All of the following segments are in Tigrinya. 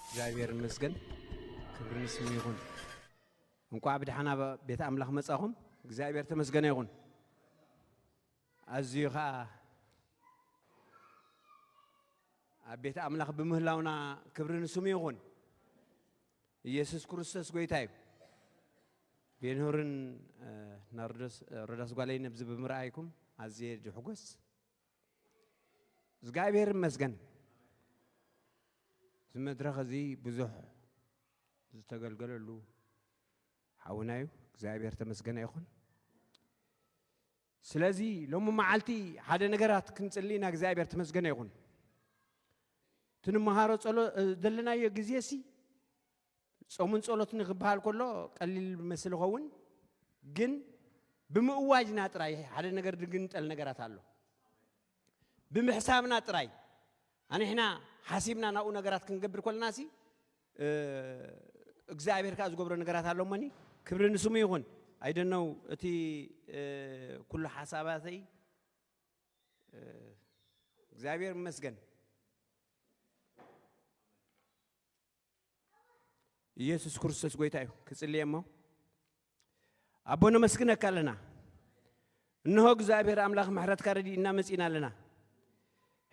እግዚኣብሔር ይመስገን፣ ክብሪ ንስሙ ይኹን። እንቋዕ ብደሓና ቤት ኣምላኽ መጻኹም። እግዚኣብሔር ተመስገነ ይኹን። ኣዝዩ ኸኣ ኣብ ቤት ኣምላኽ ብምህላውና ክብሪ ንስሙ ይኹን። ኢየሱስ ክርስቶስ ጐይታ እዩ። ቤንሁርን፣ እ፣ ናርዶስ፣ እ፣ ሮዳስ ጓለይ ነብዚ ብምርኣይኩም ኣዝየ ድሕጎስ። እግዚኣብሔር ይመስገን። እዚ መድረኽ እዚ ብዙሕ ዝተገልገለሉ ሓውና እዩ። እግዚኣብሔር ተመስገነ ይኹን። ስለዚ ሎሚ መዓልቲ ሓደ ነገራት ክንጽሊ ኢና። እግዚኣብሔር ተመስገነ ይኹን። እቲ ንመሃሮ ጸሎ-፣ ዘለናዮ ግዜ ሲ ጾምን ጸሎትን ክበሃል ከሎ ቀሊል መስል ይኸውን፣ ግን ብምእዋጅና ጥራይ ሓደ ነገር ዝግንጠል ነገራት ኣሎ። ብምሕሳብና ጥራይ ኣንሕና ሓሲብና ናብኡ ነገራት ክንገብር ከለና ሲ፣ እ፣ እግዚኣብሔር ከኣ ዝገብሮ ነገራት ኣሎ እሞኒ። ክብሪ ንስሙ ይኹን። ኣይደነው እቲ፣ እ፣ ኩሉ ሓሳባተይ፣ እ፣ እግዚኣብሔር ይመስገን። ኢየሱስ ክርስቶስ ጐይታ እዩ። ክጽልየ እሞ፣ ኣቦ ነመስግነካ ኣለና። እንሆ እግዚኣብሔር ኣምላኽ ምሕረትካ ረዲእና መጺእና ኣለና።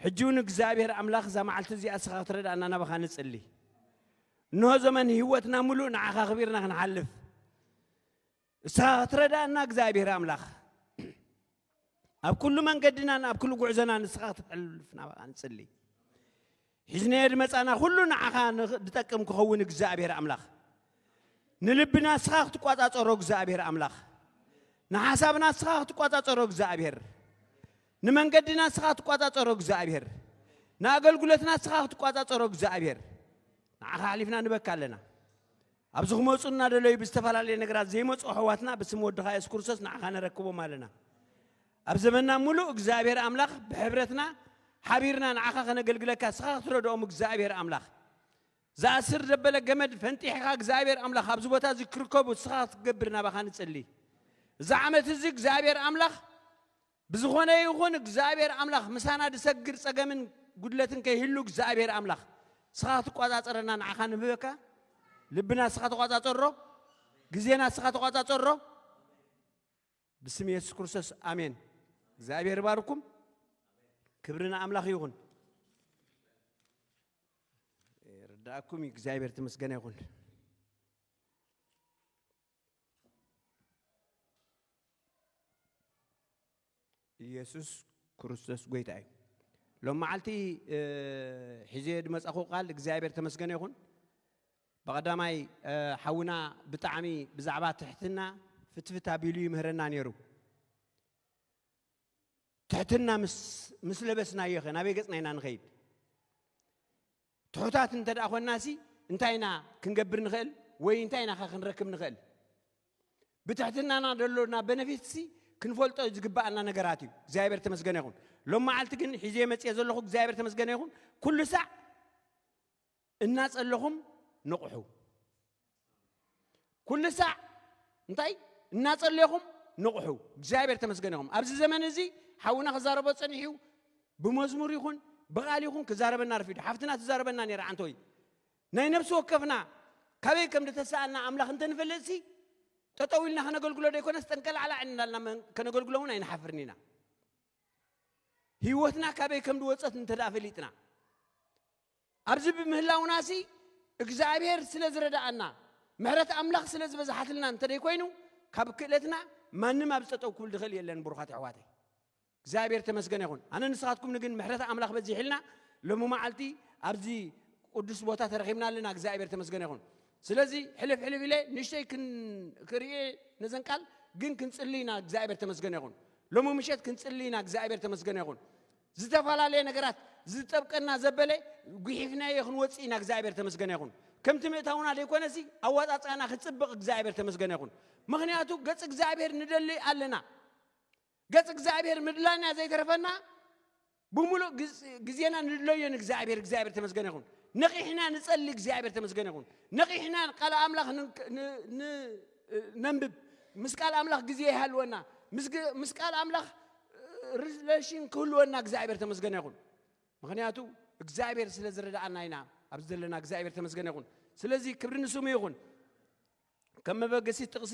ሕጂ እውን እግዚኣብሔር ኣምላኽ እዛ መዓልቲ እዚኣ ንስኻ ክትረዳእና ናባኻ ንጽሊ። እንሆ ዘመን ህይወትና ምሉእ ንዓኻ ኣኽቢርና ክንሓልፍ ንስኻ ክትረዳእና እግዚኣብሔር ኣምላኽ ኣብ ኩሉ መንገድናን ኣብ ኩሉ ጉዕዞና ንስኻ ክትሕልፍ ናባኻ ንጽሊ። ሒዝናዮ ዝመጻና ኩሉ ንዓኻ ንኽ-፣ ዝጠቅም ክኸውን እግዚኣብሔር ኣምላኽ። ንልብና ንስኻ ክትቋጻጸሮ እግዚኣብሔር ኣምላኽ። ንሓሳብና ንስኻ ክትቋጻጸሮ እግዚኣብሔር። ንመንገድና ንስኻ ክትቋጻጸሮ እግዚኣብሔር። ንኣገልግሎትና ንስኻ ክትቋጻጸሮ እግዚኣብሔር። ንዓኻ ኣሕሊፍና ንበካ ኣለና። ኣብዚ ክመጹ እናደለዩ ብዝተፈላለየ ነገራት ዘይመጹ ኣሕዋትና ብስም ወድኻ የሱስ ክርስቶስ ንዓኻ ነረክቦም ኣለና። ኣብ ዘመንና ምሉእ እግዚኣብሔር ኣምላኽ ብሕብረትና ሓቢርና ንዓኻ ከነገልግለካ ንስኻ ክትረድኦም እግዚኣብሔር ኣምላኽ። ዝኣስር ዘበለ ገመድ ፈንጢሕካ እግዚኣብሔር ኣምላኽ ኣብዚ ቦታ እዚ ክርከቡ ንስኻ ክትገብር ናባኻ ንጽሊ። እዚ ዓመት እዚ እግዚኣብሔር ኣምላኽ ብዝኾነ ይኹን እግዚኣብሔር ኣምላኽ ምሳና ዝሰግር ጸገምን ጉድለትን ከይህሉ እግዚኣብሔር ኣምላኽ ንስኻ ክትቋጻጸረና ንዓኻ ንብበካ። ልብና ንስኻ ተቋጻጸሮ፣ ግዜና ንስኻ ተቋጻጸሮ። ብስም የሱስ ክርስቶስ ኣሜን። እግዚኣብሔር ይባርኩም። ክብሪ ንኣምላኽ ይኹን። ርዳእኩም እግዚኣብሔር ተመስገነ ይኹን። ኢየሱስ ክርስቶስ ጐይታ እዩ። ሎም መዓልቲ፣ እ፣ ሒዘ ዝመጻኹ ቃል እግዚኣብሔር ተመስገነ ይኹን። ብቐዳማይ፣ እ፣ ሓውና ብጣዕሚ ብዛዕባ ትሕትና ፍትፍት ኣቢሉ ይምህረና ነይሩ። ትሕትና ምስ፣ ምስ ለበስናዮ ኸ ናበይ ገጽና ኢና ንኸይድ? ትሑታት እንተ ደኣ ኾንናሲ እንታይ ኢና ክንገብር ንኽእል? ወይ እንታይ ኢና ኸ ክንረክብ ንኽእል? ብትሕትናና ዘሎና በነፊትሲ ክንፈልጦ ዝግብኣና ነገራት እዩ። እግዚኣብሔር ተመስገነ ይኹን። ሎም መዓልቲ ግን ሒዘ መጽየ ዘለኹ እግዚኣብሔር ተመስገነ ይኹን። ኩሉ ሳዕ እናጸለኹም ንቕሑ። ኩሉ ሳዕ እንታይ እናጸለኹም ንቕሑ። እግዚኣብሔር ተመስገነ ይኹን። ኣብዚ ዘመን እዚ ሓውና ክዛረቦ ጸኒሑ እዩ። ብመዝሙር ይኹን ብቓል ይኹን ክዛረበና ረፊዱ። ሓፍትና ትዛረበና ነይራ ዓንተወይ። ናይ ነፍሲ ወከፍና ካበይ ከም ዝተሰኣልና ኣምላኽ እንተንፈልጥሲ፣ ጠጠው ኢልና ከነገልግሎ ዘይኮነስ፣ ጠንቀላዕላዕ እናልና መን-፣ ከነገልግሎ እውን ኣይንሓፍርን ኢና። ህይወትና ካበይ ከም ዝወጸት እንተ ደኣ ፈሊጥና፣ ኣብዚ ብምህላውናሲ እግዚኣብሔር ስለ ዝረዳኣና፣ ምሕረት ኣምላኽ ስለ ዝበዝሓትልና እንተ ደይኮይኑ፣ ካብ ክእለትና ማንም ኣብዚ ጠጠው ክብል ዝኽእል የለን፣ ብሩኻት ኣሕዋተይ። እግዚኣብሔር ተመስገነ ይኹን። ኣነ ንስኻትኩም ግን ምሕረት ኣምላኽ በዚሕልና፣ ሎሚ መዓልቲ ኣብዚ ቅዱስ ቦታ ተረኺብና ኣለና። እግዚኣብሔር ተመስገነ ይኹን። ስለዚ ሕልፍ ሕልፍ ኢለ ንእሽተይ ክን-፣ ክርእየ ነዘን ቃል ግን ክንጽሊ ኢና። እግዚኣብሔር ተመስገነ ይኹን። ሎሚ ምሸት ክንጽሊ ኢና። እግዚኣብሔር ተመስገነ ይኹን። ዝተፈላለየ ነገራት ዝጠብቀና ዘበለ ጉሒፍናዮ ክንወጽእ ኢና። እግዚኣብሔር ተመስገነ ይኹን። ከምቲ ምእታውና ዘይኮነሲ ኣወጻጽኣና ክጽብቕ እግዚኣብሔር ተመስገነ ይኹን። ምኽንያቱ ገጽ እግዚኣብሔር ንደሊ ኣለና። ገጽ እግዚኣብሔር ምድላይና ዘይተረፈና ብምሉእ ግዝ-፣ ግዜና ንድለዮ ንእግዚኣብሔር። እግዚኣብሔር ተመስገነ ይኹን። ነቒሕና ንጸሊ። እግዚኣብሔር ተመስገነ ይኹን። ነቒሕና ቃል ኣምላኽ ን-፣ ን-፣ ን-፣ ነንብብ። ምስ ቃል ኣምላኽ ግዜ ይሃልወና። ምስ ግ-፣ ምስ ቃል ኣምላኽ ሪሌሽን ክህልወና እግዚኣብሔር ተመስገነ ይኹን። ምኽንያቱ እግዚኣብሔር ስለ ዝረዳኣና ኢና ኣብዚ ዘለና እግዚኣብሔር ተመስገነ ይኹን። ስለዚ ክብሪ ንስሙ ይኹን። ከም መበገሲ ጥቕሲ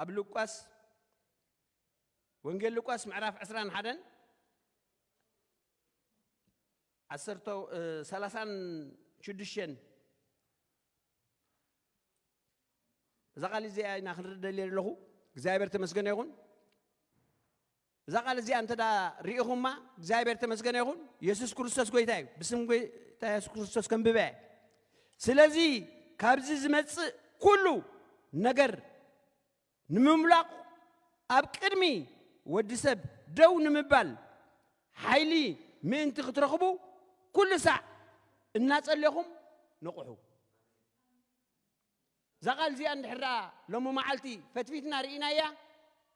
ኣብ ሉቃስ፣ ወንጌል ሉቃስ ምዕራፍ ዕስራን ሓደን ዓሰርተ ሰላሳን ሽዱሽተን፣ እዛ ቃል እዚኣ ኢና ክንርኢ ደልየ ኣለኹ። እግዚኣብሔር ተመስገነ ይኹን። እዛ ቃል እዚኣ እንተ ሪኢኹማ እግዚኣብሔር ተመስገነ ይኹን። የሱስ ክርስቶስ ጎይታ እዩ። ብስም ጎይታ የሱስ ክርስቶስ ከንብበ። ስለዚ ካብዚ ዝመጽእ ኩሉ ነገር ንምምላቕ ኣብ ቅድሚ ወዲ ሰብ ደው ንምባል ሓይሊ ምእንቲ ክትረኽቡ ኩሉ ሳዕ እናጸለኹም ንቕሑ። እዛ ቃል እዚኣ እንድሕር ደኣ ሎሚ መዓልቲ ፈትፊትና ርኢናያ፣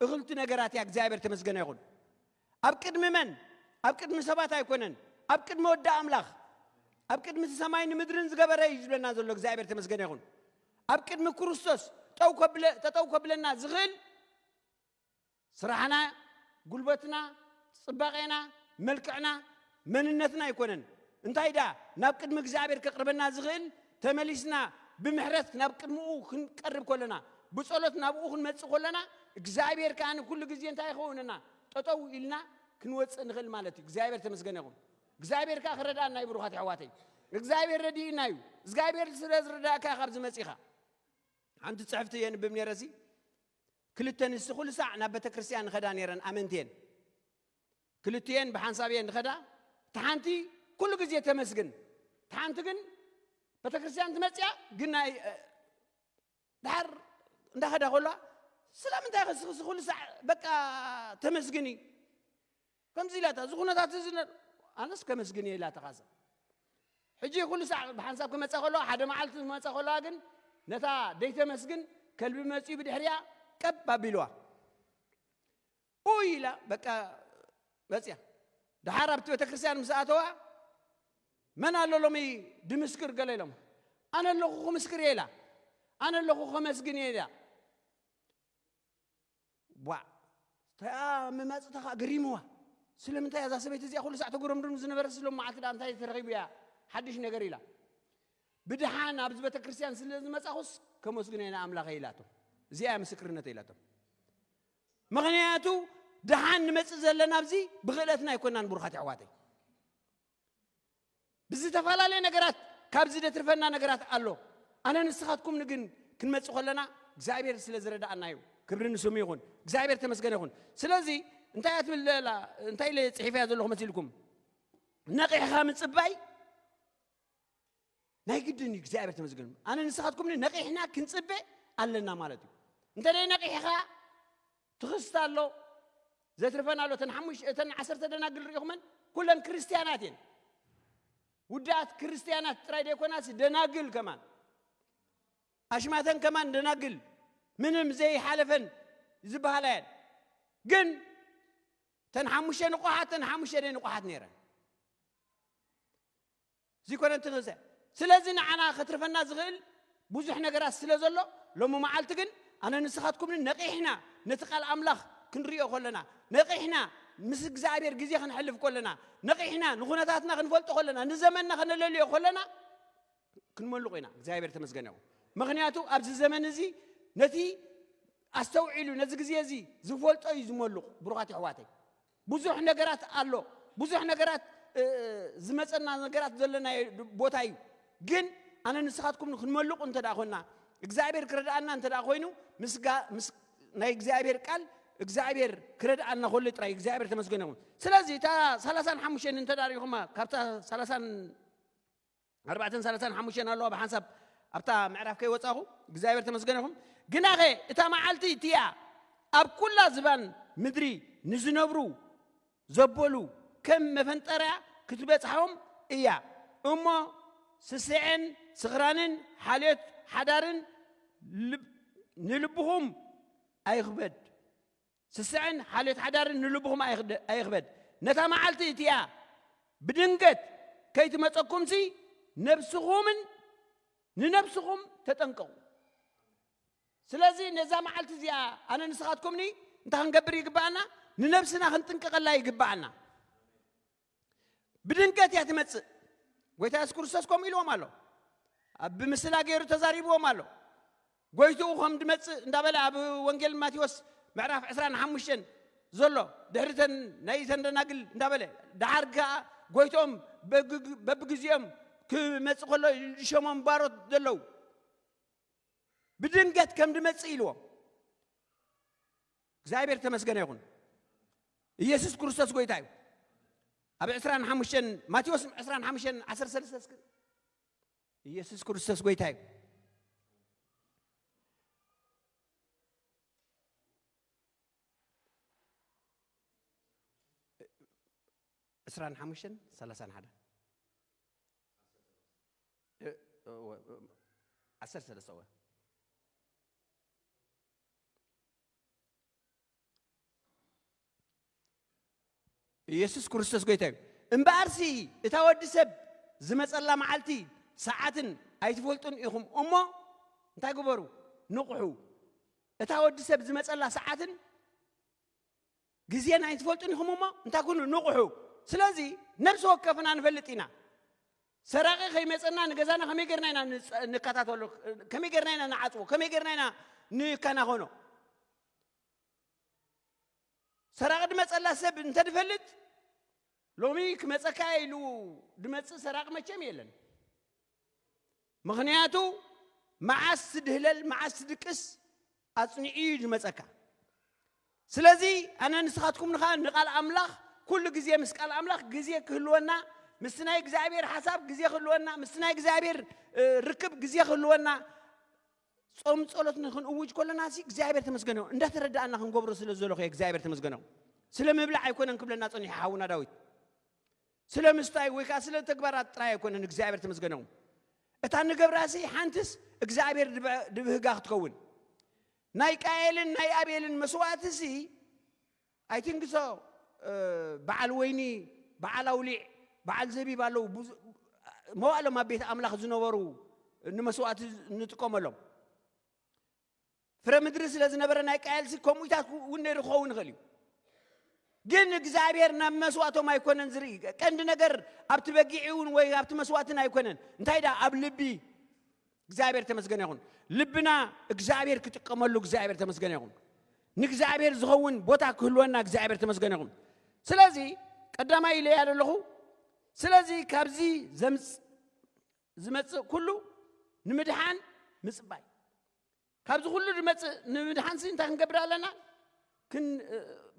እኽልቲ ነገራት እያ። እግዚኣብሔር ተመስገነ ይኹን። ኣብ ቅድሚ መን? ኣብ ቅድሚ ሰባት ኣይኮነን፣ ኣብ ቅድሚ ወዲ ኣምላኽ፣ ኣብ ቅድሚ እቲ ሰማይን ምድርን ዝገበረ እዩ ዝብለና ዘሎ እግዚኣብሔር ተመስገነ ይኹን። ኣብ ቅድሚ ክርስቶስ ጠው ከብለ-፣ ጠጠው ከብለና ዝኽእል ስራሕና፣ ጉልበትና፣ ጽባቄና፣ መልክዕና፣ መንነትና ኣይኮነን። እንታይ ደኣ ናብ ቅድሚ እግዚኣብሔር ከቕርበና ዝኽእል፣ ተመሊስና ብምሕረት ናብ ቅድሚኡ ክንቀርብ ከለና፣ ብጸሎት ናብኡ ክንመጽእ ከለና፣ እግዚኣብሔር ከኣ ኩሉ ግዜ እንታይ ይኸውንና? ጠጠው ኢልና ክንወጽእ ንኽእል ማለት እዩ። እግዚኣብሔር ተመስገነ ይኹን። እግዚኣብሔር ከኣ ክረድኣና እዩ፣ ብሩኻት ኣሕዋተይ። እግዚኣብሔር ረዲእና እዩ። እግዚኣብሔር ስለ ዝረዳእካ ኢኻ ኣብዚ መጺኻ። ሓንቲ ጽሕፍቲ የንብብ ነይረ፣ እዚ ክልተ ኣንስቲ ኩሉ ሳዕ ናብ ቤተክርስትያን ንኸዳ ነይረን፣ ኣመንቲ እየን። ክልቲኤን ብሓንሳብ እየን ንኸዳ። እታ ሓንቲ ኩሉ ግዜ ተመስግን፣ እታ ሓንቲ ግን ቤተክርስትያን ትመጽያ ግን ናይ፣ እ፣ ድሓር እንዳኸዳ ከላ፣ ስለምንታይ ኢኺ ንስኺ ኩሉ ሳዕ በቃ ተመስግኒ? ከምዚ ኢላታ፣ እዚ ኩነታት እዚ ነ-፣ ኣነስ ከመስግን እየ ኢላታ። ካሳ ሕጂ ኩሉ ሳዕ ብሓንሳብ ክመጻ ከለዋ፣ ሓደ መዓልቲ ክመጻ ከለዋ ግን ነታ ደይተመስግን ከልቢ መጺኡ ብድሕሪያ ቀብ ኣቢልዋ። ኡይ ኢላ በቃ መጽያ። ደሓር ኣብቲ ቤተክርስትያን ምስ ኣተዋ፣ "መን ኣሎ ሎሚ ድምስክር?" ገለ ኢሎም። "ኣነ ኣለኹ ክምስክር እየ" ኢላ። "ኣነ ኣለኹ ከመስግን እየ" ኢላ። ዋዕ! እታ መማጽእታ ኸኣ ገሪምዋ። ስለምንታይ እዛ ሰበይቲ እዚኣ ኩሉ ሳዕ ተጉረምርም ዝነበረት፣ ስለ መዓልቲ ደኣ እንታይ ተረኺቡ እያ ሓድሽ ነገር ኢላ። ብድሓን ኣብዚ ቤተክርስትያን ስለ ዝመጻኹስ ከመስግን እየ ንኣምላኸይ ኢላቶም። እዚኣ እያ ምስክርነተይ ኢላቶም። ምኽንያቱ ደሓን ንመጽእ ዘለና ኣብዚ ብኽእለትና ኣይኮናን፣ ብሩኻት ኣሕዋተይ። ብዝተፈላለየ ነገራት ካብዚ ደትርፈና ነገራት ኣሎ። ኣነ ንስኻትኩምን ግን ክንመጽእ ከለና እግዚኣብሔር ስለ ዝረዳእና እዩ። ክብሪ ንስሙ ይኹን። እግዚኣብሔር ተመስገነ ይኹን። ስለዚ እንታይ እያ ትብል ዘላ? እንታይ ኢለ ጽሒፈያ ዘለኹ መሲልኩም? ነቒሕኻ ምጽባይ ናይ ግድን እዩ። እግዚኣብሔር ተመስገነ። ኣነ ንስኻትኩምን ነቒሕና ክንጽበ ኣለና ማለት እዩ። እንተ ደይ ነቒሕኻ ትኽስት ኣሎ፣ ዘትርፈን ኣሎ። እተን ሓሙሽ-፣ እተን ዓሰርተ ደናግል ርኢኹመን? ኩለን ክርስትያናት እየን። ውዳት ክርስትያናት ጥራይ ደይኮናስ ደናግል ከማን። ኣሽማተን ከማን ደናግል፣ ምንም ዘይሓለፈን ዝበሃላ እየን። ግን እተን ሓሙሽተ ንቑሓት፣ እተን ሓሙሽተ ደይ ንቑሓት ነይረን። እዚ ኮነ እቲ ክእሰ። ስለዚ ንዓና ከትርፈና ዝኽእል ብዙሕ ነገራት ስለ ዘሎ፣ ሎሚ መዓልቲ ግን ኣነ ንስኻትኩምን ነቒሕና ነቲ ቃል ኣምላኽ ክንሪኦ ከለና፣ ነቒሕና ምስ እግዚኣብሔር ግዜ ከነሕልፍ ከለና፣ ነቒሕና ንኹነታትና ክንፈልጦ ከለና፣ ንዘመንና ከነለልዮ ከለና፣ ክንመልቑ ኢና። እግዚኣብሔር ተመስገነ ይኹን። ምኽንያቱ ኣብዚ ዘመን እዚ ነቲ ኣስተውዒሉ ነዚ ግዜ እዚ ዝፈልጦ እዩ ዝመልቕ። ብሩኻት ኣሕዋተይ፣ ብዙሕ ነገራት ኣሎ። ብዙሕ ነገራት፣ እ፣ ዝመጸና ነገራት ዘለናዮ ድ-፣ ቦታ እዩ። ግን ኣነ ንስኻትኩም ክንመልቑ እንተ ደኣ ኾንና፣ እግዚኣብሔር ክረድኣና እንተ ደኣ ኾይኑ፣ ምስ ጋ-፣ ምስ ናይ እግዚኣብሔር ቃል እግዚኣብሔር ክረድኣና ከሎ ጥራይ እግዚኣብሔር ተመስገነ ይኹን። ስለዚ እታ ሰላሳን ሓሙሽተን እንተ ደኣ ርኢኹማ፣ ካብታ ሰላሳን ኣርባዕተን ሰላሳን ሓሙሽተን ኣለዋ ብሓንሳብ ኣብታ ምዕራፍ ከይወጻኹ፣ እግዚኣብሔር ተመስገነ ይኹን። ግናኸ እታ መዓልቲ እቲኣ ኣብ ኩላ ዝባን ምድሪ ንዝነብሩ ዘበሉ ከም መፈንጠርያ ክትበጽሖም እያ። እሞ ስስዐን ስኽራንን ሓልዮት ሓዳርን ልብ-፣ ንልብኹም ኣይኽበድ። ስስዐን ሓልዮት ሓዳርን ንልብኹም ኣይኽደ-፣ ኣይኽበድ። ነታ መዓልቲ እቲኣ ብድንገት ከይትመጸኩምሲ ነብስኹምን፣ ንነብስኹም ተጠንቀቑ። ስለዚ ነዛ መዓልቲ እዚኣ ኣነ ንስኻትኩምኒ እንታይ ክንገብር ይግብኣና? ንነብስና ክንጥንቀቐላ ይግብኣና። ብድንገት እያ ትመጽእ። ጎይታ የሱስ ክርስቶስ ከምኡ ኢልዎም ኣሎ። ኣብ ብምስላ ገይሩ ተዛሪብዎም ኣሎ። ጎይትኡ ከም ድመጽእ እንዳበለ ኣብ ወንጌል ማቴዎስ ምዕራፍ ዕስራን ሓሙሽተን ዘሎ ድሕሪ ተን ናይ ተን ደናግል እንዳበለ ደሓር ከኣ ጎይትኦም በግግ- በብግዜኦም ክመጽእ ከሎ ዝሸሞም ባሮት ዘለዉ ብድንገት ከም ድመጽእ ኢልዎም። እግዚኣብሔር ተመስገነ ይኹን። ኢየሱስ ክርስቶስ ጎይታ እዩ። ኣብ ዕስራን ሓሙሽተን ማቴዎስ ዕስራን ሓሙሽተን ዓሰርተ ሰለስተ እስኪ ኢየሱስ ክርስቶስ ጎይታ እዩ። ዕስራን ሓሙሽተን ሰላሳን ሓደ እ፣ እወ፣ እወ፣ ዓሰርተ ሰለስተ እወ። ኢየሱስ ክርስቶስ ጎይታ እዩ። እምበኣርሲ እታ ወዲ ሰብ ዝመጸላ መዓልቲ ሰዓትን ኣይትፈልጡን ኢኹም እሞ እንታይ ግበሩ? ንቕሑ። እታ ወዲ ሰብ ዝመጸላ ሰዓትን ግዜን ኣይትፈልጡን ኢኹም እሞ እንታይ ኩኑ? ንቕሑ። ስለዚ ነብሲ ወከፍና ንፈልጥ ኢና። ሰራቒ ከይመጸና ንገዛና ከመይ ጌርና ኢና ንጸ- ንከታተሎ? ከመይ ጌርና ኢና ንዓጽዎ? ከመይ ጌርና ኢና ንከናኸኖ? ሰራቒ ድመጸላ ሰብ እንተድፈልጥ ሎሚ ክመጸካ ኢሉ ድመጽእ ሰራቒ መቸም የለን። ምኽንያቱ መዓስ ትድህለል መዓስ ትድቅስ ኣጽኒዑ እዩ ድመጸካ። ስለዚ ኣነ ንስኻትኩም ንኻ ንቓል ኣምላኽ ኩሉ ግዜ ምስ ቃል ኣምላኽ ግዜ ክህልወና ምስ ናይ እግዚኣብሔር ሓሳብ ግዜ ክህልወና ምስ ናይ እግዚኣብሔር እ፣ ርክብ ግዜ ክህልወና ጾም ጸሎት ንኽንእውጅ ከለና ሲ እግዚኣብሔር ተመስገነ እንዳተረዳእና ክንገብሮ ስለ ዘሎ ኸ እግዚኣብሔር ተመስገነ። ስለ ምብላዕ ኣይኮነን ክብለና ጸኒሑ ሓውና ዳዊት። ስለ ምስታይ ወይ ከዓ ስለ ተግባራት ጥራይ ኣይኮነን እግዚኣብሔር ተመስገነ። እታ ንገብራሲ ሓንትስ እግዚኣብሔር ድብ- ድብህጋ ክትከውን ናይ ቃየልን ናይ ኣቤልን መስዋእትሲ I think so በዓል ወይኒ በዓል ኣውሊዕ በዓል ዘቢብ ኣለዉ ብዙ- መዋእሎም ኣብ ቤት ኣምላኽ ዝነበሩ ንመስዋእቲ ንጥቀመሎም ፍረ ምድሪ ስለ ዝነበረ ናይ ቃየልሲ ከምኡታት እውን ነይሩ ክኸውን ይኽእል እዩ። ግን እግዚኣብሔር ናብ መስዋእቶም ኣይኮነን ዝርኢ። ቀንዲ ነገር ኣብቲ በጊዕ እውን ወይ ኣብቲ መስዋእትን ኣይኮነን። እንታይ ደኣ ኣብ ልቢ እግዚኣብሔር ተመስገነ ይኹን። ልብና እግዚኣብሔር ክጥቀመሉ እግዚኣብሔር ተመስገነ ይኹን። ንእግዚኣብሔር ዝኸውን ቦታ ክህልወና እግዚኣብሔር ተመስገነ ይኹን። ስለዚ ቀዳማይ ኢለያ ዘለኹ ስለዚ ካብዚ ዘምፅ ዝመፅእ ኩሉ ንምድሓን ምፅባይ ካብዚ ኩሉ ዝመፅእ ንምድሓንሲ እንታይ ክንገብር ኣለና? ክን-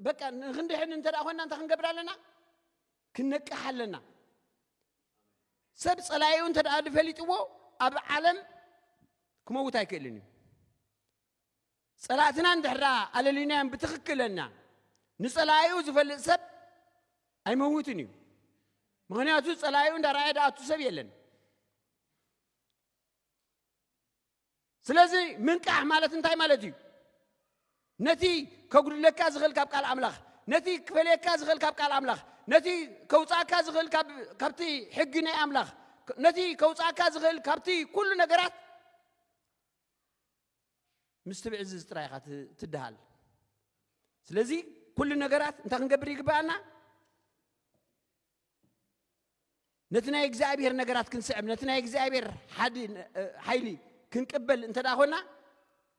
በቃ ንክንድሕን እንተ ደኣ ኮይና እንታይ ክንገብር ኣለና? ክንነቅሕ ኣለና። ሰብ ፀላኢኡ እንተ ደኣ ዝፈሊጥዎ ኣብ ዓለም ክመውት ኣይክእልን እዩ። ፀላእትና እንድሕራ ኣለሊናዮም ብትኽክለና ንፀላኢኡ ዝፈልጥ ሰብ ኣይመውትን እዩ። ምክንያቱ ፀላኢኡ እንዳረኣየ ደኣቱ ሰብ የለን። ስለዚ ምንቃሕ ማለት እንታይ ማለት እዩ? ነቲ ከጉድለካ ዝኽእል ካብ ቃል ኣምላኽ፣ ነቲ ክፈልየካ ዝኽእል ካብ ቃል ኣምላኽ፣ ነቲ ከውፃእካ ዝኽእል ካብ- ካብቲ ሕጊ ናይ ኣምላኽ፣ ነቲ ከውፃእካ ዝኽእል ካብቲ ኩሉ ነገራት ምስ ትብዕዝዝ ጥራይ ኢኻ ት- ትድሃል። ስለዚ ኩሉ ነገራት እንታይ ክንገብር ይግብኣና? ነቲ ናይ እግዚኣብሔር ነገራት ክንስዕብ ነቲ ናይ እግዚኣብሔር ሓዲ ሓይሊ ክንቅበል እንተ ደኣ ኮና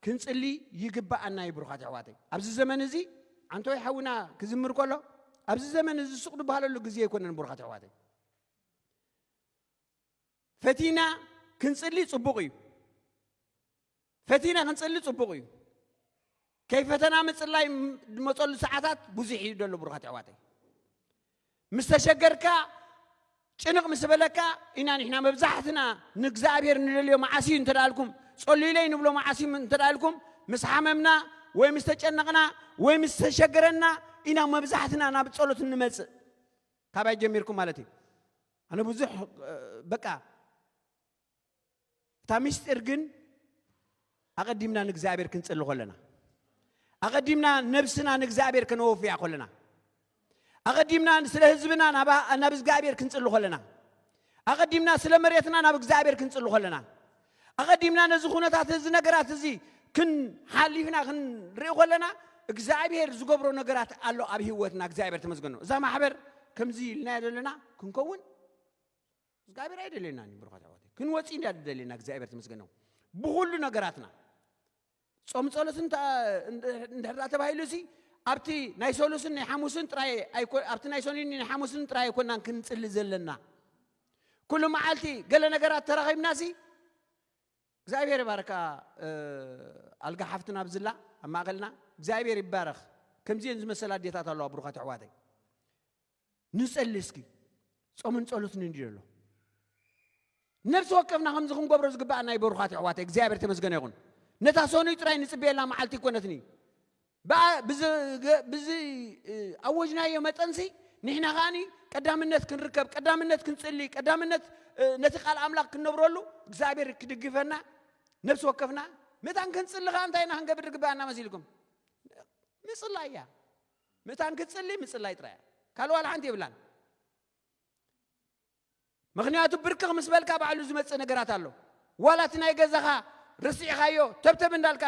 ክንጽሊ ይግብኣና እዩ። ብሩኻት ኣሕዋተይ፣ ኣብዚ ዘመን እዚ ዓንተወይ ሓውና ክዝምር ከሎ ኣብዚ ዘመን እዚ ሱቕ ዝበሃለሉ ግዜ ኣይኮነን። ብሩኻት ኣሕዋተይ፣ ፈቲና ክንጽሊ ጽቡቕ እዩ። ፈቲና ክንጽሊ ጽቡቕ እዩ። ከይፈተና ምጽላይ ዝመጸሉ ሰዓታት ብዙሕ እዩ ዘሎ። ብሩኻት ኣሕዋተይ፣ ምስ ተሸገርካ፣ ጭንቕ ምስ በለካ ኢና ንሕና መብዛሕትና ንእግዚኣብሔር ንደልዮ። መዓስ እዩ እንተ ደኣልኩም፣ ጸልዩለይ ንብሎ። መዓስ እዩ እንተ ደኣልኩም፣ ምስ ሓመምና ወይ ምስ ተጨነቕና ወይ ምስ ተሸገረና ኢና መብዛሕትና ናብ ጸሎት እንመጽእ። ካባይ ጀሚርኩም ማለት እዩ። ኣነ ብዙሕ በቃ እታ ምስጢር ግን ኣቐዲምና ንእግዚኣብሔር ክንጽሊ ከለና፣ ኣቐዲምና ነብስና ንእግዚኣብሔር ከነወፍያ ከለና፣ ኣቐዲምና ስለ ህዝብና ናብ እግዚኣብሔር ክንጽሊ ከለና፣ ኣቐዲምና ስለ መሬትና ናብ እግዚኣብሔር ክንጽሊ ከለና፣ ኣቐዲምና ነዚ ኩነታት እዚ ነገራት እዚ ክንሓሊፍና ክንርኢ ከለና እግዚኣብሔር ዝገብሮ ነገራት ኣሎ ኣብ ህይወትና። እግዚኣብሔር ተመስገኖ። እዛ ማሕበር ከምዚ ኢልናያ ዘለና ክንከውን እግዚኣብሔር ኣይደልየናን እዩ። ብሩኻት ኣሕዋተይ፣ ክንወፅእ እንዳ ደልየና እግዚኣብሔር ተመስገን ይኹን። ብኹሉ ነገራትና ጾም ጸሎት እንተ- እንድሕር ተባሂሉ ሲ ኣብቲ ናይ ሰሉስን ናይ ሓሙስን ጥራይ ኣይኮ- ኣብቲ ናይ ሰኑይን ናይ ሓሙስን ጥራይ ኣይኮናን ክንጽሊ ዘለና። ኩሉ መዓልቲ ገለ ነገራት ተራኺብና ሲ እግዚኣብሔር ይባርካ። ኣልጋ ሓፍትና ብዝላ ኣብ ማእኸልና እግዚኣብሔር ይባረኽ። ከምዚአን ዝመሰላ ኣዴታት ኣለዋ። ብሩኻት ኣሕዋተይ፣ ንጸሊ እስኪ። ጾምን ጸሎትን እንዲ ዘሎ ነፍሲ ወከፍና ከምዚ ክንገብሮ ዝግባእ ናይ በሩኻት ኣሕዋት እግዚኣብሔር ተመስገነ ይኹን። ነታ ሰኑይ ጥራይ ንጽበየላ መዓልቲ ይኮነትኒ። ብኣ- ብዚ- ብዚ ኣወጅናዮ መጠንሲ ንሕና ከኣኒ ቀዳምነት ክንርከብ፣ ቀዳምነት ክንጽሊ፣ ቀዳምነት ነቲ ቃል ኣምላኽ ክንነብረሉ እግዚኣብሔር ክድግፈና፣ ነፍሲ ወከፍና ምእታን ክንጽሊ ከኣ እንታይ ኢና ክንገብር ዝግባኣና መሲልኩም? ምጽላይ እያ። ምእታን ክትጽሊ ምጽላይ ጥራይ እያ። ካልእ ዋላ ሓንቲ የብላን። ምኽንያቱ ብርክኽ ምስ በልካ ባዕሉ ዝመጽእ ነገራት ኣሎ። ዋላ እቲ ናይ ገዛኻ ረሲዕኻዮ ተብተብ እንዳልካ፣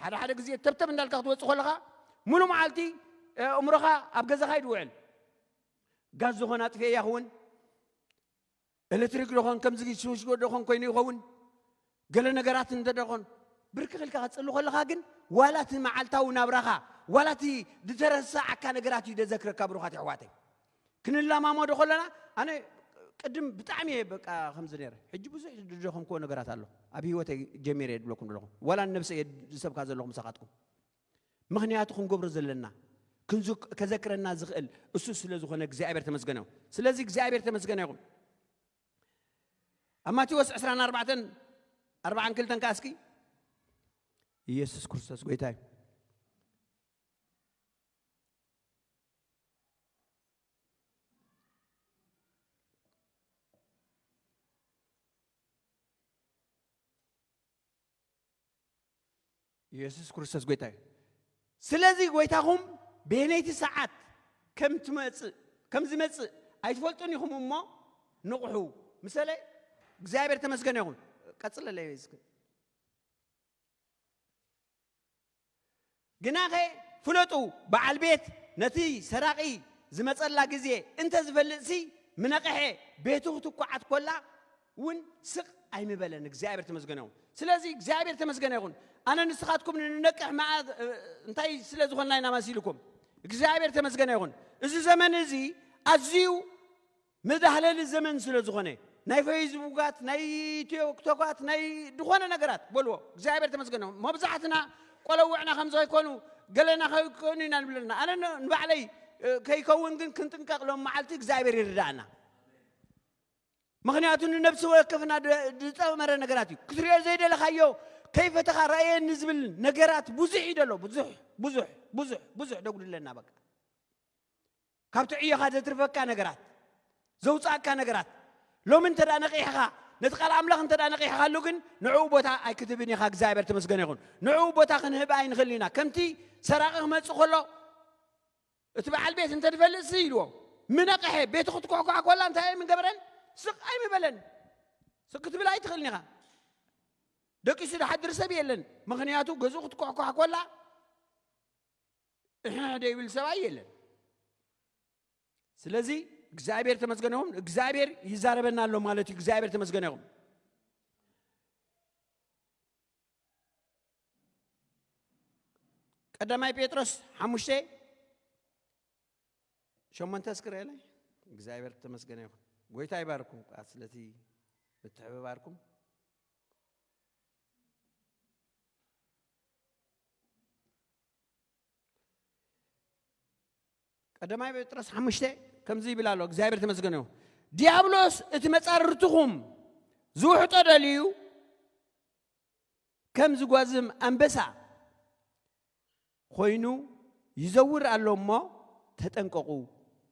ሓደ ሓደ ግዜ ተብተብ እንዳልካ ክትወጽእ ከለኻ ሙሉ መዓልቲ ኣእምሮኻ ኣብ ገዛኻ እዩ ዝውዕል። ጋዝ ዝኾነ ኣጥፍኤያ ክውን ኤሌክትሪክ ዶኾን ከምዚ ሽወሽጎ ዶኾን ኮይኑ ይኸውን። ገለ ነገራት እንተ ዶኾን ብርክኽ ኢልካ ክትጽሊ ከለኻ ግን ዋላ እቲ መዓልታዊ ናብራኻ ዋላ እቲ ዝተረሳዓካ ነገራት እዩ ደዘክረካ። ብሩኻት ኣሕዋተይ፣ ክንላማመዶ ከለና ኣነ ቅድም ብጣዕሚ እየ በቃ ከምዚ ነይረ። ሕጂ ብዙሕ ዝደኸምክዎ ነገራት ኣሎ ኣብ ህይወተይ ጀሚረ እየ ድብለኩም ዘለኹ። ዋላ ንነብሰይ እየ ዝሰብካ ዘለኹ ምሳኻትኩም። ምኽንያቱ ክንገብሮ ዘለና ክንዙ- ከዘክረና ዝኽእል እሱ ስለ ዝኾነ እግዚኣብሔር ተመስገነ ይኹን። ስለዚ እግዚኣብሔር ተመስገነ ይኹን። ኣብ ማቴዎስ ዕስራን ኣርባዕተን ኣርባዓን ክልተን ከኣ እስኪ ኢየሱስ ክርስቶስ ጎይታ እዩ። ኢየሱስ ክርስቶስ ጎይታ እዩ። ስለዚ ጎይታኹም በየነይቲ ሰዓት ከም ትመጽእ ከም ዝመጽእ ኣይትፈልጡን ኢኹም እሞ ንቕሑ። ምሰለ እግዚኣብሔር ተመስገነ ይኹን። ቀጽለለይ እስኪ። ግናኸ ፍለጡ፣ በዓል ቤት ነቲ ሰራቒ ዝመጸላ ግዜ እንተ ዝፈልጥሲ ምነቕሐ፣ ቤቱ ክትኳዓት ኮላ እውን ስቕ ኣይምበለን። እግዚኣብሔር ተመስገነ ይኹን። ስለዚ እግዚኣብሔር ተመስገነ ይኹን። ኣነ ንስኻትኩም ንነቅሕ መኣ እንታይ ስለ ዝኾንና ኢና መሲልኩም? እግዚኣብሔር ተመስገነ ይኹን። እዚ ዘመን እዚ ኣዝዩ መዳህለሊ ዘመን ስለ ዝኾነ ናይ ፌስቡካት ናይ ቲክቶካት ናይ ዝኾነ ነገራት በልዎ። እግዚኣብሔር ተመስገነ። መብዛሕትና ቆለውዕና ከም ዘይኮኑ ገለና ከይኮኑ ኢና ንብለና። ኣነ ን- ንባዕለይ እ፣ ከይከውን ግን ክንጥንቀቕ ሎም መዓልቲ እግዚኣብሔር ይርዳእና። ምኽንያቱ ንነብሲ ወከፍና ድ- ዝጠመረ ነገራት እዩ። ክትሪኦ ዘይደለኻዮ ከይፈተኻ ራእየኒ ዝብል ነገራት ብዙሕ እዩ ደሎ። ብዙሕ ብዙሕ ብዙሕ ብዙሕ ደጉድለና በቃ ካብቲ ዕዮኻ ዘትርፈካ ነገራት ዘውፃእካ ነገራት ሎሚ እንተ ደኣ ነቒሕኻ ነቲ ቃል ኣምላኽ እንተ ደኣ ነቒሕኻሉ ግን ንዕኡ ቦታ ኣይክትህብን ኢኻ። እግዚኣብሔር ተመስገነ ይኹን። ንዕኡ ቦታ ክንህብ ኣይንኽእል ኢና። ከምቲ ሰራቒ ክመጽእ ከሎ እቲ በዓል ቤት እንተ ድፈልጥ ሲ ኢልዎ ምነቕሐ ቤቱ ክትኳሕኳሕ ኮላ እንታይ ኣይምገበረን ስቕ ኣይምበለን። ስቕ ክትብል ኣይትኽእልን ኢኻ። ደቂሱ ዝሓድር ሰብ የለን። ምኽንያቱ ገዝኡ ክትኳሕኳሕ ኮላ እሕሕ ደይብል ሰብኣይ የለን። ስለዚ እግዚኣብሔር ተመስገነ ይኹን። እግዚኣብሔር ይዛረበና ኣሎ ማለት እዩ። እግዚኣብሔር ተመስገነ ይኹን። ቀዳማይ ጴጥሮስ ሓሙሽተ ሸሞንተ እስክረለይ። እግዚኣብሔር ተመስገነ ይኹን። ጎይታ ይባርኩም። ቃ ስለቲ ምትሕብባርኩም ቀዳማይ ጴጥሮስ ሓሙሽተ ከምዚ ይብል ኣሎ። እግዚኣብሔር ተመስገነ ይኹን። ዲያብሎስ እቲ መጻርርትኹም ዝውሕጦ ደልዩ ከም ዝጓዝም ኣንበሳ ኮይኑ ይዘውር ኣሎ እሞ ተጠንቀቑ፣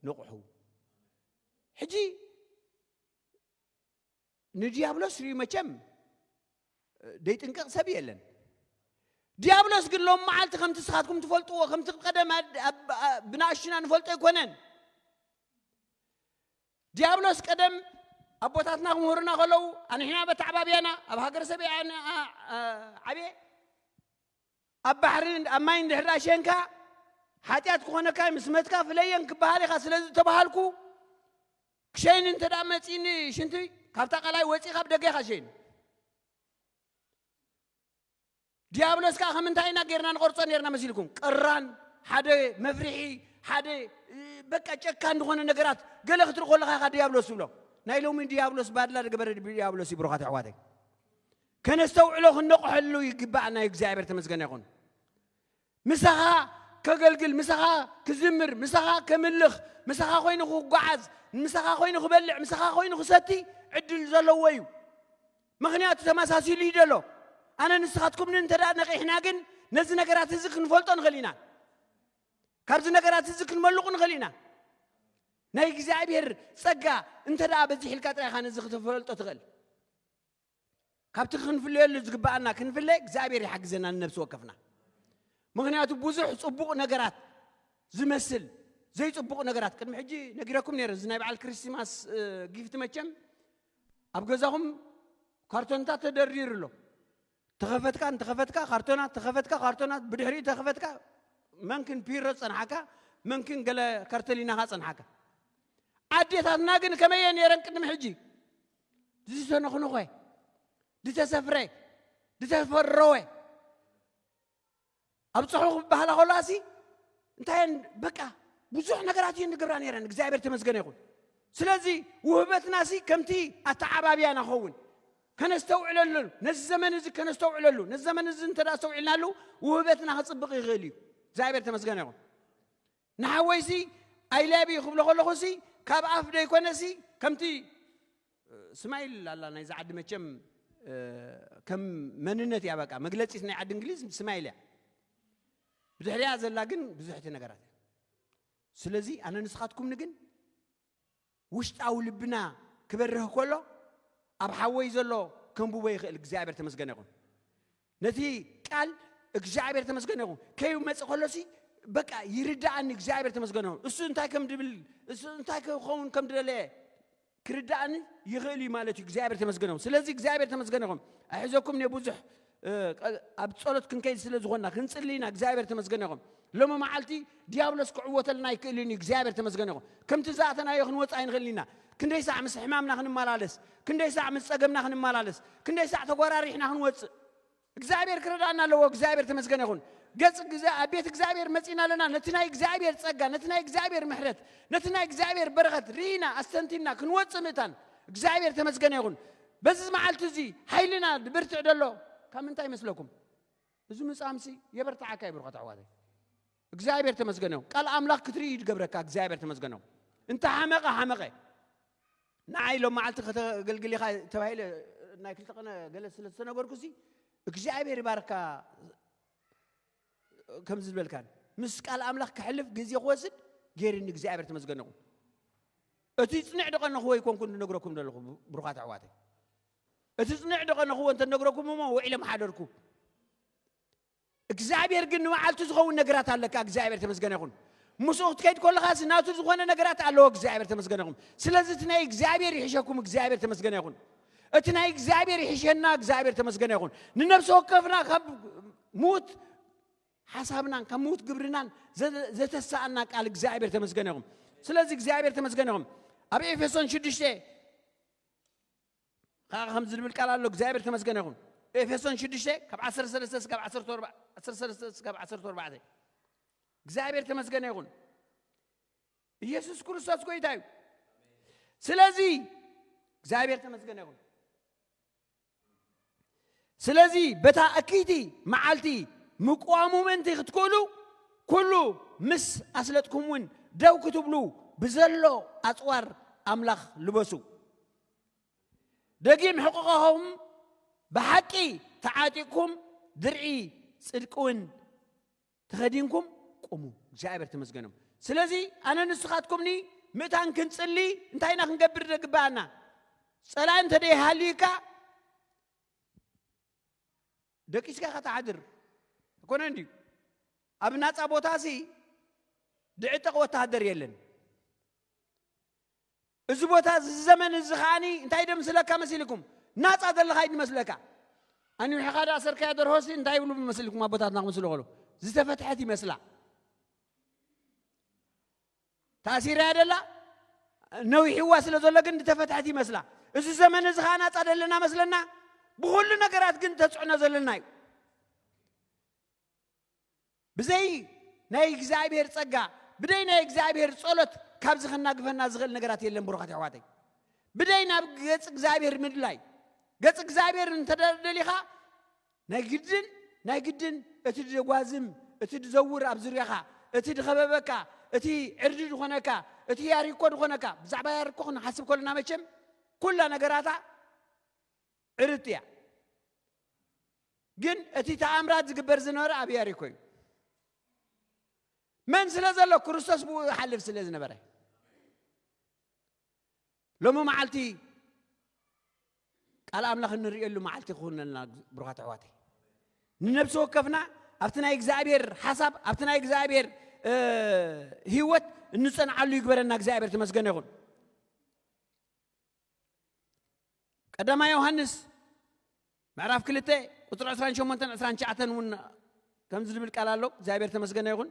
ንቕሑ። ሕጂ ንዲያብሎስ ሪኡ መቸም ደይጥንቀቕ ሰብ የለን። ዲያብሎስ ግን ሎም መዓልቲ ከምቲ ስኻትኩም ትፈልጥዎ ከምቲ ቀደም ብናእሽቱና ንፈልጦ ኣይኮነን። ዲያብሎስ ቀደም ኣቦታትና ክምህሩና ከለዉ ኣንሕና በተዓባብያና ኣብ ሃገረ ሰብያ ዓብየ ኣብ ባሕሪ ኣብ ማይ እንድሕር ሸንካ ሓጢኣት ክኾነካ ምስ መትካ ፍለየን ክበሃል ኢኻ ስለ ዝተባሃልኩ ክሸይን እንተ ደኣ መጺኒ ሽንቲ ካብታ ቀላይ ወጺኻ ኣብ ደገ ኢኻ ሸይን። ዲያብሎስ ከኣ ከም እንታይ ኢና ጌርና ንቐርጾ ኔርና መሲልኩም? ቅራን፣ ሓደ መፍርሒ፣ ሓደ እ፣ በቃ ጨካን ዝኾነ ነገራት ገለ ክትርኢ ከለኻ ኢኻ ዲያብሎስ ትብሎ። ናይ ሎሚ ዲያብሎስ ባድላ ዝገበረ ዲያብሎስ እዩ ብሩኻት ኣሕዋተይ። ከነስተውዕሎ ክንነቕሐሉ ይግባኣና እዩ። እግዚኣብሔር ተመስገነ ይኹን። ምሳኻ ከገልግል፣ ምሳኻ ክዝምር፣ ምሳኻ ከምልኽ፣ ምሳኻ ኮይኑ ክጓዓዝ፣ ምሳኻ ኮይኑ ክበልዕ፣ ምሳኻ ኮይኑ ክሰቲ ዕድል ዘለዎ እዩ። ምኽንያቱ ተመሳሲሉ እዩ ዘሎ። ኣነ ንስኻትኩምን እንተ ደኣ ነቒሕና ግን ነዚ ነገራት እዚ ክንፈልጦ ንኽእል ኢና። ካብዚ ነገራት እዚ ክንመልቑ ንኽእል ኢና። ናይ እግዚኣብሔር ጸጋ እንተ ደኣ በዚሕልካ ጥራይ ኢኻ ነዚ ክትፈልጦ ትኽእል። ካብቲ ክንፍለየሉ ዝግባኣና ክንፍለ እግዚኣብሔር ይሓግዘና ንነብሲ ወከፍና። ምኽንያቱ ብዙሕ ጽቡቕ ነገራት ዝመስል ዘይጽቡቕ ነገራት ቅድሚ ሕጂ ነጊረኩም ነይረ። እዚ ናይ በዓል ክሪስማስ እ፣ ጊፍት መቸም ኣብ ገዛኹም ካርቶንታት ተደርዲሩ ኣሎ። ተኸፈትካ እንተኸፈትካ ካርቶናት ተኸፈትካ ካርቶናት ብድሕሪኡ ተኸፈትካ መንክን ፒሮ ጸንሓካ መንክን ገለ ካርተሊናኻ ጸንሓካ። ኣዴታትና ግን ከመየ ነይረን ቅድሚ ሕጂ? ዝተነኽንኾ፣ ዝተሰፍረ፣ ዝተፈረወ ኣብ ጽሑ ክበሃላ ከለዋ ሲ እንታይ እየን? በቃ ብዙሕ ነገራት እየን ዝገብራ ነይረን። እግዚኣብሔር ተመስገነ ይኹን። ስለዚ ውህበትና ሲ ከምቲ ኣተዓባብያ ንኸውን ከነስተውዕለሉ፣ ነዚ ዘመን እዚ ከነስተውዕለሉ፣ ነዚ ዘመን እዚ እንተ ደኣ ኣስተውዒልናሉ ውህበትና ክጽብቕ ይኽእል እዩ። እግዚኣብሔር ተመስገነ ይኹን። ንሓወይሲ ኣይ ላቭ ዩ ክብሎ ከለኹሲ ካብ ኣፍ ደይኮነሲ ከምቲ ስማይል ኣላ ናይዚ ዓዲ መቸም እ፣ ከም መንነት እያ። በቃ መግለፂት ናይ ዓዲ እንግሊዝ ስማይል እያ። ብድሕሪያ ዘላ ግን ብዙሕቲ ነገራት እያ። ስለዚ ኣነ ንስኻትኩምኒ ግን ውሽጣዊ ልብና ክበርህ ከሎ ኣብ ሓወይ ዘሎ ከንብቦ ይኽእል። እግዚኣብሔር ተመስገነ ይኹን። ነቲ ቃል እግዚኣብሔር ተመስገነ ይኹን ከይመጽእ ከሎሲ በቃ ይርዳኣኒ። እግዚኣብሔር ተመስገነ ይኹን። እሱ እንታይ ከም ድብል እሱ እንታይ ክኸውን ከም ድደለየ ክርዳእኒ ይኽእል እዩ ማለት እዩ። እግዚኣብሔር ተመስገነ ይኹን። ስለዚ እግዚኣብሔር ተመስገነ ይኹን። ኣይሕዘኩም እየ ብዙሕ እ፣ ቀ- ኣብ ጸሎት ክንከይድ ስለ ዝኾንና ክንጽሊ ኢና። እግዚኣብሔር ተመስገነ ይኹን። ሎሚ መዓልቲ ዲያብሎስ ክዕወተልና ኣይክእልን እዩ። እግዚኣብሔር ተመስገነ ይኹን። ከምቲ ዝኣተናዮ ክንወጽእ ኣይንኽእልን ኢና። ክንደይ ሳዕ ምስ ሕማምና ክንመላለስ፣ ክንደይ ሳዕ ምስ ጸገምና ክንመላለስ፣ ክንደይ ሳዕ ተጓራሪሕና ክንወጽእ እግዚኣብሔር ክረዳእና ኣለዎ። እግዚኣብሔር ተመስገነ ይኹን። ገጽ ግዜ ኣብ ቤት እግዚኣብሔር መጺና ኣለና። ነቲ ናይ እግዚኣብሔር ጸጋ፣ ነቲ ናይ እግዚኣብሔር ምሕረት፣ ነቲ ናይ እግዚኣብሔር በረኸት ርኢና ኣስተንቲና ክንወጽእ ምእታን እግዚኣብሔር ተመስገነ ይኹን። በዚ መዓልቲ እዚ ሓይልና ብርትዕ ደሎ ካብ ምንታይ ይመስለኩም? እዚ ምጻምሲ የበርትዓካ ይብርኸት ኣሕዋተይ። እግዚኣብሔር ተመስገነ ይኹን። ቃል ኣምላኽ ክትርኢ ይድገብረካ። እግዚኣብሔር ተመስገነ ይኹን። እንተ ሓመቐ ሓመቐ ንዓይ ሎም መዓልቲ ከተገልግል ኢኻ ተባሂለ ናይ ክልተ ቀነ ገለ ስለ ዝተነገርኩ ሲ እግዚኣብሔር ይባርካ። ከምዚ ዝበልካን ምስ ቃል ኣምላኽ ክሕልፍ ግዜ ክወስድ ገይርኒ እግዚኣብሔር ተመስገነ ይኹን። እቲ ጽንዕ ደቐነኽዎ ኣይኮንኩን ዝነግረኩም ዘለኹ ብሩኻት ኣሕዋተይ። እቲ ጽንዕ ደቐነኽዎ እንተነግረኩም እሞ ውዒለ ምሓደርኩ። እግዚኣብሔር ግን ንመዓልቱ ዝኸውን ነገራት ኣለካ። እግዚኣብሔር ተመስገነ ይኹን። ምስኡ ክትከይድ ከለኻስ ናቱ ዝኾነ ነገራት ኣለዎ። እግዚኣብሔር ተመስገነ ይኹን። ስለዚ እቲ ናይ እግዚኣብሔር ይሕሸኩም። እግዚኣብሔር ተመስገነ ይኹን። እቲ ናይ እግዚኣብሔር ይሕሸና። እግዚኣብሔር ተመስገነ ይኹን። ንነብሲ ወከፍና ካብ ምዉት ሓሳብናን ካብ ምዉት ግብርናን ዘ- ዘተሳኣና ቃል እግዚኣብሔር ተመስገነ ይኹን። ስለዚ እግዚኣብሔር ተመስገነ ይኹን። ኣብ ኤፌሶን ሽዱሽተ ከኣ ከም ዝብል ቃል ኣሎ። እግዚኣብሔር ተመስገነ ይኹን። ኤፌሶን ሽዱሽተ ካብ ዓሰርተ ሰለስተ እስካብ ዓሰርተ ኣርባዕተ፣ ዓሰርተ ሰለስተ እስካብ ዓሰርተ ኣርባዕተ። እግዚኣብሔር ተመስገነ ይኹን። ኢየሱስ ክርስቶስ ጎይታ እዩ። ስለዚ እግዚኣብሔር ተመስገነ ይኹን። ስለዚ በታ እክይቲ መዓልቲ ምቅዋሙ ምእንቲ ክትክእሉ ኩሉ ምስ ኣስለጥኩም እውን ደው ክትብሉ ብዘሎ ኣጽዋር ኣምላኽ ልበሱ። ደጊም ሕቕቐኹም ብሓቂ ተዓጢቕኩም ድርዒ ጽድቂ እውን ተኸዲንኩም ቁሙ። እግዚኣብሔር ተመስገኖም። ስለዚ ኣነ ንስኻትኩምኒ ምእታን ክንጽሊ እንታይ ኢና ክንገብር ዘግባኣና? ጸላኢ እንተ ደይሃልዩካ ደቂስካ ኢኻ ትሓድር። ኣይኮነን ድዩ? ኣብ ናጻ ቦታሲ ድዕጠቕ ወተሃደር የለን። እዚ ቦታ እዚ ዘመን እዚ ከዓኒ እንታይ ደምስለካ መሲልኩም? ናጻ ዘለኻ እዩ ዝመስለካ። ኣንዊሕኻ ዳ ኣሰርካያ ደርሆሲ እንታይ ይብሉ መሲልኩም? ኣቦታትና ክምስሉ ከሎ ዝተፈትሐት ይመስላ። ታሲራ ደላ ነዊሕዋ ስለ ዘሎ ግን ዝተፈትሐት ይመስላ። እዚ ዘመን እዚ ኸዓ ናጻ ዘለና መስለና፣ ብኹሉ ነገራት ግን ተጽዕኖ ዘለና እዩ። ብዘይ ናይ እግዚኣብሔር ጸጋ፣ ብደይ ናይ እግዚኣብሔር ጸሎት ካብዚ ከናግፈና ዝኽእል ነገራት የለን። ብሩኻት ኣሕዋተይ፣ ብደይ ናብ ገጽ እግዚኣብሔር ምድላይ። ገጽ እግዚኣብሔር እንተ ደሊኻ፣ ናይ ግድን ናይ ግድን እቲ ድጓዝም፣ እቲ ድዘውር ኣብ ዙርያኻ፣ እቲ ድኸበበካ፣ እቲ ዕርዲ ድኾነካ፣ እቲ ያሪኮ ድኾነካ። ብዛዕባ ያሪኮ ክንሓስብ ከለና መቸም ኩላ ነገራታ ዕርት እያ። ግን እቲ ተኣምራት ዝግበር ዝነበረ ኣብ ያሪኮ እዩ። መን ስለ ዘሎ? ክርስቶስ ብኡ ይሓልፍ ስለ ዝነበረ። ሎሚ መዓልቲ ቃል ኣምላኽ እንርእየሉ መዓልቲ ክኹነልና። ብሩኻት ኣሕዋተይ፣ ንነብሲ ወከፍና ኣብቲ ናይ እግዚኣብሔር ሓሳብ፣ ኣብቲ ናይ እግዚኣብሔር ህይወት እንጸንዓሉ ይግበረና። እግዚኣብሔር ተመስገነ ይኹን። ቀዳማይ ዮሃንስ ምዕራፍ ክልተ ቁጽሪ ዕስራን ሸሞንተን ዕስራን ትሽዓተን እውን ከምዚ ዝብል ቃል ኣሎ። እግዚኣብሔር ተመስገነ ይኹን።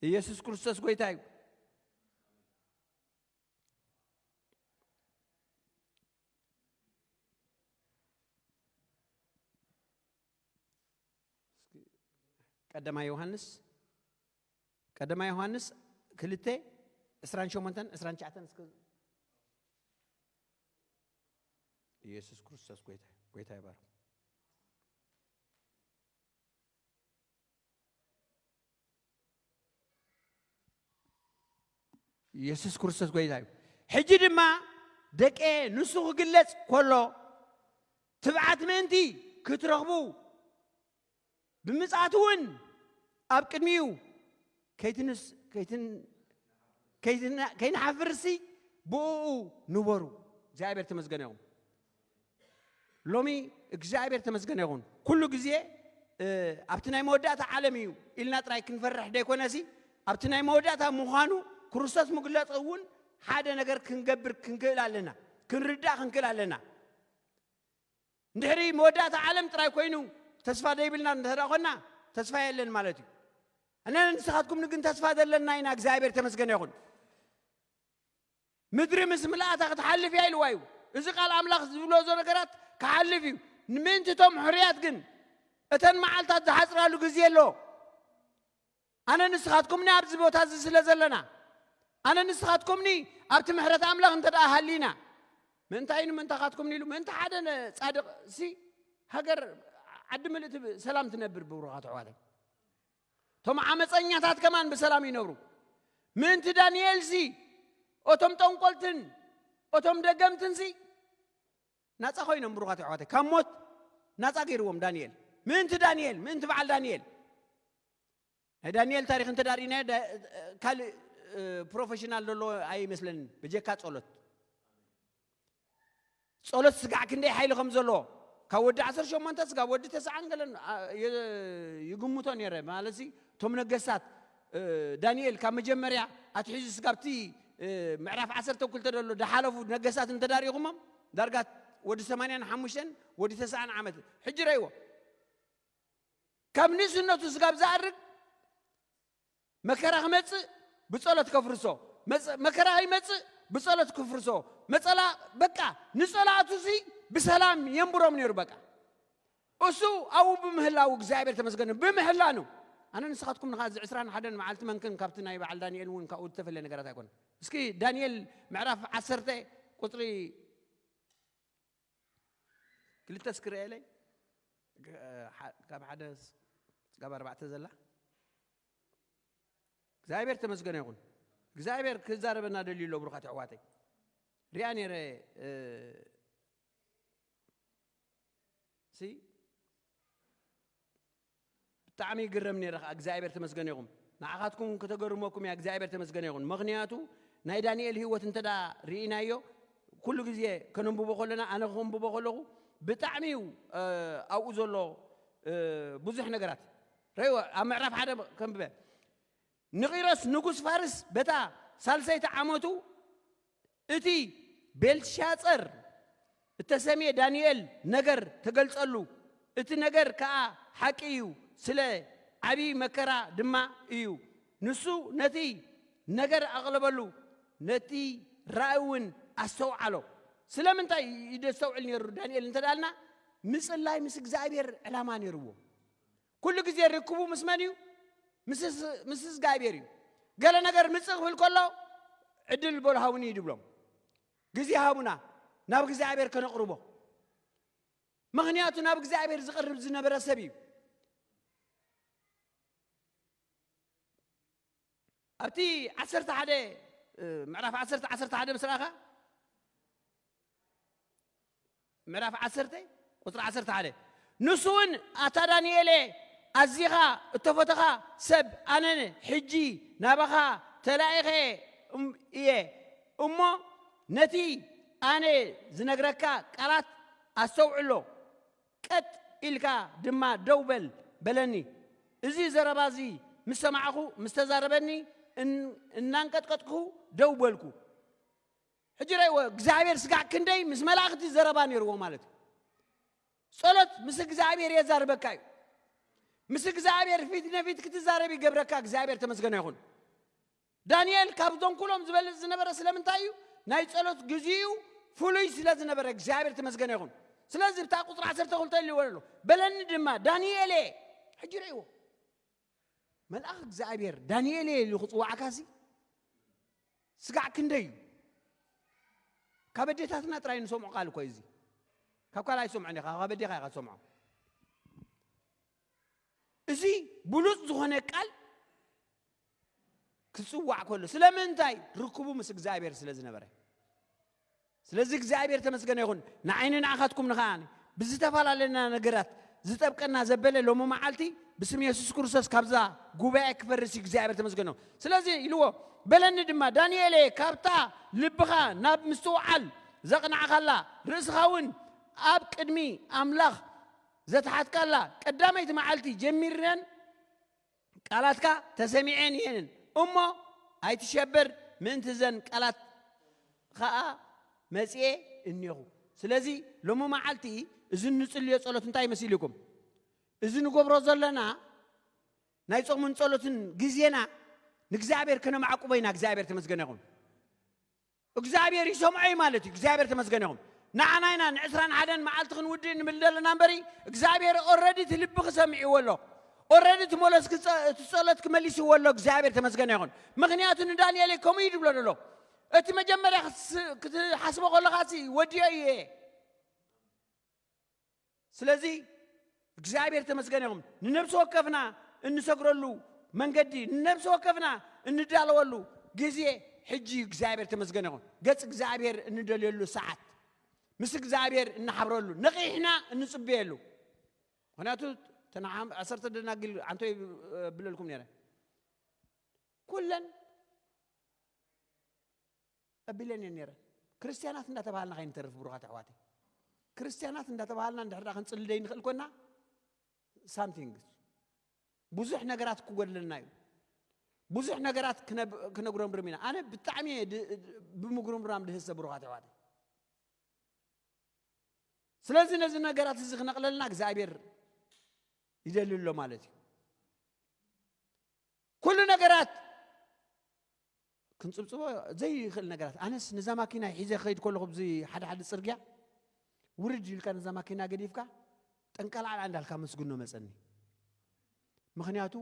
ኢየሱስ ክርስቶስ ጎይታ እዩ። ቀዳማይ ዮሃንስ፣ ቀዳማይ ዮሃንስ ክልተ ዕስራን ሸሞንተን ዕስራን ትሽዓተን እስከ። ኢየሱስ ክርስቶስ ጎይታ፣ ጎይታ ይባርክ። ኢየሱስ ክርስቶስ ጎይታ እዩ። ሕጂ ድማ ደቀ፣ ንሱ ክግለጽ ከሎ ትብዓት ምእንቲ ክትረኽቡ፣ ብምጽኣቱ እውን ኣብ ቅድሚኡ ከይትንስ-፣ ከይትን-፣ ከይትና-፣ ከይንሓፍርሲ ብእኡ ንበሩ። እግዚኣብሔር ተመስገነ ይኹን። ሎሚ እግዚኣብሔር ተመስገነ ይኹን። ኩሉ ግዜ፣ እ፣ ኣብቲ ናይ መወዳእታ ዓለም እዩ ኢልና ጥራይ ክንፈርሕ ደይኮነሲ፣ ኣብቲ ናይ መወዳእታ ምዃኑ ክርስቶስ ምግለጹ እውን ሓደ ነገር ክንገብር ክንክእል ኣለና፣ ክንርዳእ ክንክእል ኣለና። እንድሕሪ መወዳእታ ዓለም ጥራይ ኮይኑ ተስፋ ደይብልና እንተ ደኣ ኾንና፣ ተስፋ የለን ማለት እዩ። ኣነ ንስኻትኩም ግን ተስፋ ዘለና ኢና። እግዚኣብሔር ተመስገነ ይኹን። ምድሪ ምስ ምልኣታ ክትሓልፍ እያ ኢልዋ እዩ። እዚ ቃል ኣምላኽ ዝብሎ ዘሎ ነገራት ክሓልፍ እዩ። ንምእንቲ እቶም ሕሩያት ግን እተን መዓልታት ዝሓጽራሉ ግዜ ኣሎ። ኣነ ንስኻትኩምኒ ኣብዚ ቦታ እዚ ስለ ዘለና፣ ኣነ ንስኻትኩምኒ ኣብቲ ምሕረት ኣምላኽ እንተ ደኣ ሃሊና፣ ምእንታይ ንምእንታኻትኩምኒ ኢሉ፣ ምእንቲ ሓደ ነ-፣ ጻድቕ ሲ ሃገር ዓዲ ምልእቲ ብ-፣ ሰላም ትነብር። ብሩኻት ኣሕዋተይ፣ እቶም ዓመፀኛታት ከማን ብሰላም ይነብሩ። ምእንቲ ዳንኤል ሲ፣ እቶም ጠንቆልትን እቶም ደገምትን ሲ ናጻ ኮይኖም። ብሩኻት ኣሕዋተይ፣ ካብ ሞት ናጻ ገይርዎም ዳንኤል። ምእንቲ ዳንኤል፣ ምእንቲ በዓል ዳንኤል። ናይ ዳንኤል ታሪኽ እንተ ዳሪእናዮ፣ ዳ-፣ ካልእ፣ እ፣ ፕሮፌሽናል ዘሎ ኣይመስለንን፣ ብጀካ ጸሎት። ጸሎት ስጋዕ ክንደይ ሓይሊ ከም ዘለዎ፣ ካብ ወዲ ዓሰርተ ሸሞንተ ስጋብ ወዲ ተስዓን ገለን፣ ኣ፣ የ-፣ ይግምቶ ነይረ። ማለትሲ፣ እቶም ነገስታት፣ እ፣ ዳንኤል ካብ መጀመርያ ኣትሒዙ ስጋብቲ፣ እ፣ ምዕራፍ ዓሰርተ ክልተ ዘሎ ዝሓለፉ ነገስታት እንተ ዳሪኹሞም፣ ዳርጋ ወዲ ሰማንያን ሓሙሽተን ወዲ ተስዓን ዓመት። ሕጂ ረእይዎ። ካብ ንእስነቱ ስጋብ ዝኣርግ መከራ ክመጽእ ብጸሎት ከፍርሶ፣ መጽ-፣ መከራ ይመጽእ ብጸሎት ክፍርሶ። መጸላ በቃ ንጸላእቱሲ ብሰላም የንብሮም ነይሩ። በቃ እሱ ኣብኡ ብምህላው እግዚኣብሔር ተመስገነ፣ ብምህላኑ። ኣነ ንስኻትኩም ንኻ እዚ ዕስራን ሓደን መዓልቲ መንክን ካብቲ ናይ በዓል ዳንኤል እውን ካብኡ ዝተፈለየ ነገራት ኣይኮነ። እስኪ ዳንኤል ምዕራፍ ዓሰርተ ቁጽሪ ክልተ እስኪ ርኣየለይ። ግ-፣ እ፣ ሓ-፣ ካብ ሓደ ስ-፣ ስጋብ ኣርባዕተ ዘላ። እግዚኣብሔር ተመስገነ ይኹን። እግዚኣብሔር ክዛረበና ደልዩ ኣሎ፣ ብሩኻት ኣሕዋተይ። ሪኣ ነይረ፣ እ፣ ሲ ብጣዕሚ ይግረም ነይረ ኸዓ። እግዚኣብሔር ተመስገነ ይኹን። ንዓኻትኩም እውን ከተገርመኩም እያ። እግዚኣብሔር ተመስገነ ይኹን። ምኽንያቱ ናይ ዳንኤል ህይወት እንተ ደኣ ርኢናዮ፣ ኩሉ ግዜ ከነንብቦ ከለና፣ ኣነ ከንብቦ ከለኹ ብጣዕሚ እዩ፣ እ፣ ኣብኡ ዘሎ፣ እ፣ ብዙሕ ነገራት። ረእይዎ፣ ኣብ ምዕራፍ ሓደ ከንብበ። ንቂሮስ ንጉስ ፋርስ በታ ሳልሰይቲ ዓመቱ እቲ ቤልሻጸር እተሰምየ ዳንኤል ነገር ተገልጸሉ። እቲ ነገር ከኣ ሓቂ እዩ፣ ስለ ዓቢ መከራ ድማ እዩ። ንሱ ነቲ ነገር ኣቕለበሉ፣ ነቲ ራእይ እውን ኣስተውዓሎ። ስለምንታይ እዩ ደስተውዕል ነይሩ ዳንኤል እንተዳልና፣ ምጽላይ ምስ እግዚኣብሔር ዕላማ ነይርዎ። ኩሉ ግዜ ርክቡ ምስ መን እዩ? ምስ እግዚኣብሔር እዩ። ገለ ነገር ምጽእ ክብል ከሎ፣ ዕድል በሉ ሃቡኒ እዩ ድብሎም። ግዜ ሃቡና፣ ናብ እግዚኣብሔር ከነቕርቦ። ምኽንያቱ ናብ እግዚኣብሔር ዝቐርብ ዝነበረ ሰብ እዩ። ኣብቲ ዓሰርተ ሓደ ምዕራፍ ዓሰርተ ዓሰርተ ሓደ ምስ ረኣኻ፣ ምዕራፍ ዓሰርተ ቁፅሪ ዓሰርተ ሓደ፣ ንሱ እውን ኣታ ዳንኤሌ ኣዚኻ እተፈተኻ ሰብ ኣነ ሕጂ ናባኻ ተላኢኸ እየ እሞ ነቲ ኣነ ዝነግረካ ቃላት ኣስተውዕሎ፣ ቀጥ ኢልካ ድማ ደው በል በለኒ። እዚ ዘረባ እዚ ምስ ሰማዕኹ ምስ ተዛረበኒ እናንቀጥቀጥኩ ደው በልኩ። ሕጂ ረእይዎ እግዚኣብሔር ስጋዕ ክንደይ ምስ መላእኽቲ ዘረባ ነይርዎ ማለት እዩ። ጸሎት ምስ እግዚኣብሔር የዛርበካ እዩ። ምስ እግዚኣብሔር ፊት ነፊት ክትዛረብ ይገብረካ። እግዚኣብሔር ተመስገነ ይኹን። ዳንኤል ካብዞም ኩሎም ዝበልጽ ዝነበረ ስለምንታይ እዩ? ናይ ጸሎት ግዜኡ ፍሉይ ስለ ዝነበረ እግዚኣብሔር ተመስገነ ይኹን። ስለዚ ብታ ቁፅሪ ዓሰርተ ክልተ ኢልዎ ኣሎ። በለኒ ድማ ዳንኤሌ፣ ሕጂ ረእይዎ መልኣኽ እግዚኣብሔር ዳንኤሌ ኢሉ ክፅዋዕካሲ ስጋዕ ክንደይ እዩ? ካብ ኣዴታትና ጥራይ ንሰምዖ ቃል እኮ እዩ እዚ። ካብ ካልእ ኣይሰምዖን ኢኻ፣ ካብ ኣዴኻ ኢኻ ትሰምዖ። እዚ ብሉፅ ዝኾነ ቃል ክፅዋዕ ከሎ ስለምንታይ? ርክቡ ምስ እግዚኣብሔር ስለ ዝነበረ። ስለዚ እግዚኣብሔር ተመስገነ ይኹን። ንዓይኒ ንዓኻትኩም ንኸዓ ብዝተፈላለና ነገራት ዝጠብቀና ዘበለ ሎሚ መዓልቲ ብስም የሱስ ክርስቶስ ካብዛ ጉባኤ ክፈርስ እዩ። እግዚኣብሔር ተመስገነ ይኹን። ስለዚ ኢልዎ በለኒ ድማ ዳንኤሌ ካብታ ልብኻ ናብ ምስትውዓል ዘቕናዕካላ ርእስኻ እውን ኣብ ቅድሚ ኣምላኽ ዘትሓትካላ ቀዳመይቲ መዓልቲ ጀሚረን ቃላትካ ተሰሚዐን እየን እሞ ኣይትሸበር፣ ምእንቲ እዘን ቃላት ኸኣ መጺኤ እኔኹ። ስለዚ ሎሚ መዓልቲ እዚ እንጽልዮ ጸሎት እንታይ መሲልኩም? እዚ ንገብሮ ዘለና ናይ ጾምን ጸሎትን ግዜና ንእግዚኣብሔር ከነማዕቁቦ ኢና። እግዚኣብሔር ተመስገነ ይኹን። እግዚኣብሔር ይሰምዖ እዩ ማለት እዩ። እግዚኣብሔር ተመስገነ ይኹን። ንዓና ኢና ንዕስራን ሓደን መዓልቲ ክንውድእ ንብል ዘለና እምበሪ እግዚኣብሔር ኦረዲ እቲ ልቢ ክሰሚዕዎ ኣሎ። ኦረዲ እቲ ሞለስ ክጸ- እቲ ጸሎት ክመሊስዎ ኣሎ። እግዚኣብሔር ተመስገነ ይኹን። ምኽንያቱ ንዳንኤል ከምኡ እዩ ድብሎ ዘሎ። እቲ መጀመርያ ክትስ- ክትሓስቦ ከለኻ ሲ ወዲኦ እየ። ስለዚ እግዚኣብሔር ተመስገነ ይኹን። ንነብሲ ወከፍና እንሰግረሉ መንገዲ፣ ንነብሲ ወከፍና እንዳለወሉ ግዜ ሕጂ እዩ። እግዚኣብሔር ተመስገነ ይኹን። ገጽ እግዚኣብሔር እንደልየሉ ሰዓት፣ ምስ እግዚኣብሔር እንሓብረሉ፣ ነቒሕና እንጽበየሉ። ምኽንያቱ ተናሓም ዓሰርተ ደናግል ኣንቶይ ብለልኩም ነይረ። ኩለን ኣቢለን እየን ነይረን። ክርስትያናት እንዳተባሃልና ከይንተርፍ ብሩኻት ኣሕዋተይ፣ ክርስትያናት እንዳተባሃልና እንድሕር ደኣ ክንጽሊ ዘይንኽእል ኮና ሳምቲንግ ብዙሕ ነገራት ክጎድለና እዩ። ብዙሕ ነገራት ክነብ- ክነጉረምርም ኢና። ኣነ ብጣዕሚ እየ ድ- ብምጉርምራም ድህሰ ብሩኻት ኣሕዋተይ። ስለዚ ነዚ ነገራት እዚ ክነቕለልና እግዚኣብሔር ይደሊ ኣሎ ማለት እዩ። ኩሉ ነገራት ክንጽብጽቦ ዘይኽእል ነገራት። ኣነስ ነዛ ማኪና ሒዘ ክኸይድ ከለኹ ብዚ ሓደ ሓደ ጽርግያ ውርድ ኢልካ ነዛ ማኪና ገዲፍካ ጠንቀላዕላ እንዳልካ መስግኖ መጸኒ። ምኽንያቱ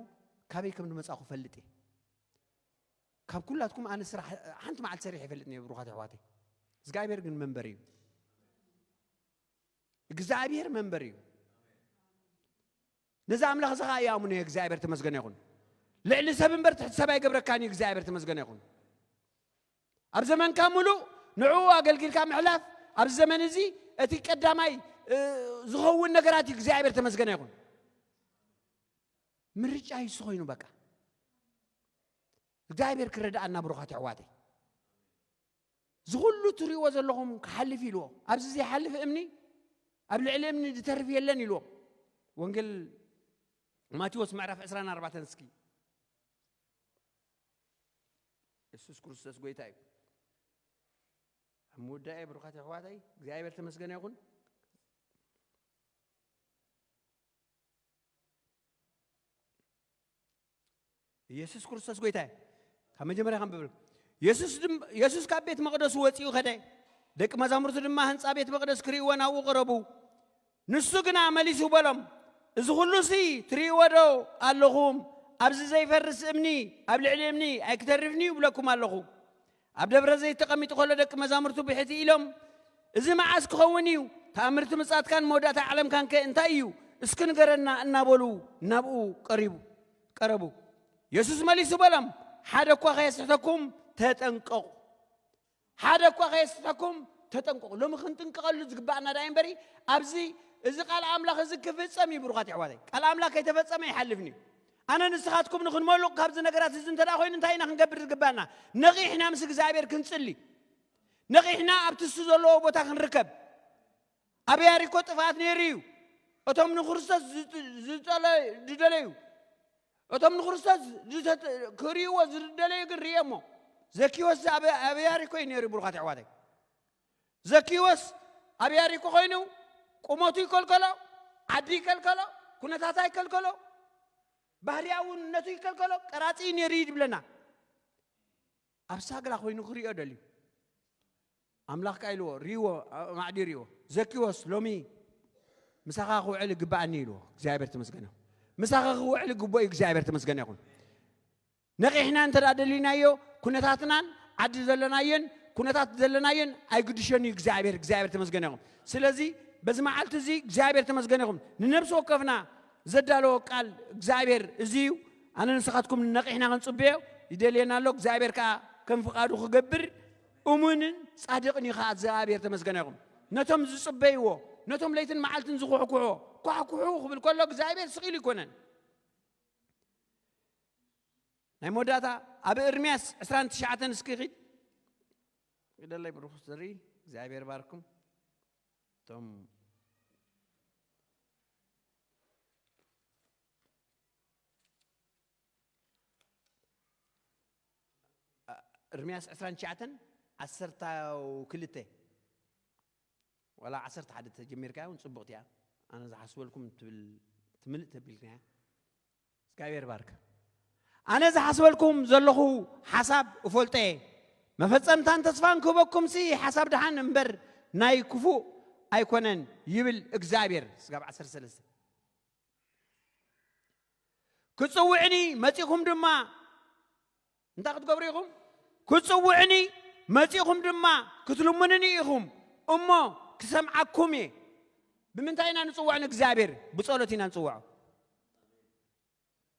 ካበይ ከም ዝመጻኹ ፈልጥ እየ። ካብ ኩላትኩም ኣነ ስራሕ ሓንቲ መዓልቲ ሰሪሕ ይፈልጥ እየ ብሩኻት ኣሕዋተይ። እግዚኣብሔር ግን መንበር እዩ። እግዚኣብሔር መንበር እዩ። ነዚ ኣምላኽ እዚ ኸዓ ይኣምኖ እየ። እግዚኣብሔር ተመስገነ ይኹን። ልዕሊ ሰብ እምበር ትሕቲ ሰብ ኣይገብረካን እዩ። እግዚኣብሔር ተመስገነ ይኹን። ኣብ ዘመንካ ሙሉእ ንዕኡ ኣገልጊልካ ምሕላፍ ኣብዚ ዘመን እዚ እቲ ቀዳማይ እ፣ ዝኸውን ነገራት እዩ። እግዚኣብሔር ተመስገነ ይኹን። ምርጫ ይሱ ኮይኑ በቃ እግዚኣብሔር ክረዳኣና ብሩኻት ኣሕዋተይ። ዝኹሉ ትሪእዎ ዘለኹም ክሓልፍ ኢልዎ። ኣብዚ ዘይሓልፍ እምኒ ኣብ ልዕሊ እምኒ ዝተርፍ የለን ኢልዎ። ወንጌል ማቴዎስ ምዕራፍ ዕስራን ኣርባዕተን እስኪ። የሱስ ክርስቶስ ጎይታ እዩ። ኣብ ምውዳኤ ብሩኻት ኣሕዋተይ እግዚኣብሔር ተመስገነ ይኹን። ኢየሱስ ክርስቶስ ጎይታ እዩ። ኣብ መጀመርያ ከም ብብል የሱስ ድም- የሱስ ካብ ቤት መቕደሱ ወጺኡ ኸደ። ደቂ መዛሙርቱ ድማ ህንጻ ቤት መቕደስ ክርእይዎ ናብኡ ቀረቡ። ንሱ ግና መሊሱ በሎም፣ እዚ ኹሉሲ ትርእይዎ ዶ ኣለኹም? ኣብዚ ዘይፈርስ እምኒ ኣብ ልዕሊ እምኒ ኣይክተርፍን እዩ ይብለኩም ኣለኹ። ኣብ ደብረ ዘይት ተቐሚጡ ከሎ ደቂ መዛሙርቱ ብሕቲ ኢሎም፣ እዚ መዓስ ክኸውን እዩ? ተኣምርቲ ምጻትካን መወዳእታ ዓለምካን ከ እንታይ እዩ? እስኪ ንገረና እናበሉ ናብኡ ቀሪቡ ቀረቡ። የሱስ መሊሱ በሎም፣ ሓደ እኳ ከየስሕተኩም ተጠንቀቑ። ሓደ እኳ ከየስሕተኩም ተጠንቀቑ። ሎሚ ክንጥንቀቐሉ ዝግባኣና ዳኣ እምበሪ፣ ኣብዚ እዚ ቃል ኣምላኽ እዚ ክፍጸም እዩ። ብሩኻት ኣሕዋተይ፣ ቃል ኣምላኽ ከይተፈጸመ ይሓልፍን እዩ። ኣነ ንስኻትኩም ንኽንመሉቕ ካብዚ ነገራት እዚ እንተ ደኣ ኮይኑ እንታይ ኢና ክንገብር ዝግባኣና? ነቒሕና ምስ እግዚኣብሔር ክንጽሊ፣ ነቒሕና ኣብቲ እሱ ዘለዎ ቦታ ክንርከብ። ኣብ ያሪኮ ጥፍኣት ነይሩ እዩ። እቶም ንክርስቶስ ዝጥ- ዝጠለ- ዝደለዩ እቶም ንክርስቶስ ዝተተ- ክርእይዎ ዝደለዩ ግን ርእየሞ። ዘኪዎስ ኣብ ኣብ ያሪኮ እዩ ነይሩ። ብሩኻት ኣሕዋተይ፣ ዘኪዎስ ኣብ ያሪኮ ኮይኑ ቁመቱ ይከልከሎ፣ ዓዲ ይከልከሎ፣ ኩነታታ ይከልከሎ፣ ባህርያውነቱ ይከልከሎ። ቀራጺ እዩ ነይሩ እዩ ዝብለና። ኣብ ሳግላ ኮይኑ ክርእዮ ደልዩ። ኣምላኽ ከኣ ኢልዎ፣ ርእይዎ፣ ኣማዕዲርዎ። ዘኪዎስ፣ ሎሚ ምሳኻ ክውዕል ይግብኣኒ ኢልዎ። እግዚኣብሔር ተመስገነ። ምሳኻ ክውዕል ይግብኦ እዩ። እግዚኣብሔር ተመስገነ ይኹን። ነቒሕና እንተ ደኣ ደሊናዮ፣ ኩነታትናን ዓዲ ዘለናየን ኩነታት ዘለናየን ኣይግድሸን እዩ እግዚኣብሔር። እግዚኣብሔር ተመስገነ ይኹን። ስለዚ በዚ መዓልቲ እዚ እግዚኣብሔር ተመስገነ ይኹን። ንነብሲ ወከፍና ዘዳለዎ ቃል እግዚኣብሔር እዚ እዩ። ኣነ ንስኻትኩም ነቒሕና ክንጽበዮ ይደልየና ኣሎ። እግዚኣብሔር ከኣ ከም ፍቓዱ ክገብር እሙንን ጻድቕን እዩ ከኣ እግዚኣብሔር ተመስገነ ይኹን። ነቶም ዝጽበይዎ፣ ነቶም ለይትን መዓልትን ዝኹሕኩሕዎ፣ ኳሕኩሑ ክብል ከሎ እግዚኣብሔር ስቕ ኢሉ ኣይኮነን። ናይ መወዳእታ ኣብ እርምያስ ዕስራን ትሽዓተን እስኪ ኺድ ግደለይ ብሩኽ ዘርኢ እግዚኣብሔር ባርኩም። እቶም እርምያስ ዕስራን ትሽዓተን ዓሰርተ ክልተ ዋላ ዓሰርተ ሓደ ተጀሚርካ እውን ጽቡቕቲ እያ። ኣነ ዝሓስበልኩም ትብል ትምልእ ተቢልክናያ። እግዚኣብሔር ባርክ። ኣነ ዝሓስበልኩም ዘለኹ ሓሳብ እፈልጦ እየ፣ መፈጸምታን ተስፋን ክህበኩም ሲ ሓሳብ ደሓን እምበር ናይ ክፉእ ኣይኮነን ይብል እግዚኣብሔር። ስጋብ ዓሰርተ ሰለስተ ክጽውዕኒ መጺኹም ድማ እንታይ ክትገብሩ ኢኹም? ክጽውዕኒ መጺኹም ድማ ክትልምኑኒ ኢኹም እሞ ክሰምዓኩም እየ። ብምንታይ ኢና ንጽውዖ ንእግዚኣብሔር? ብጸሎት ኢና ንጽውዖ።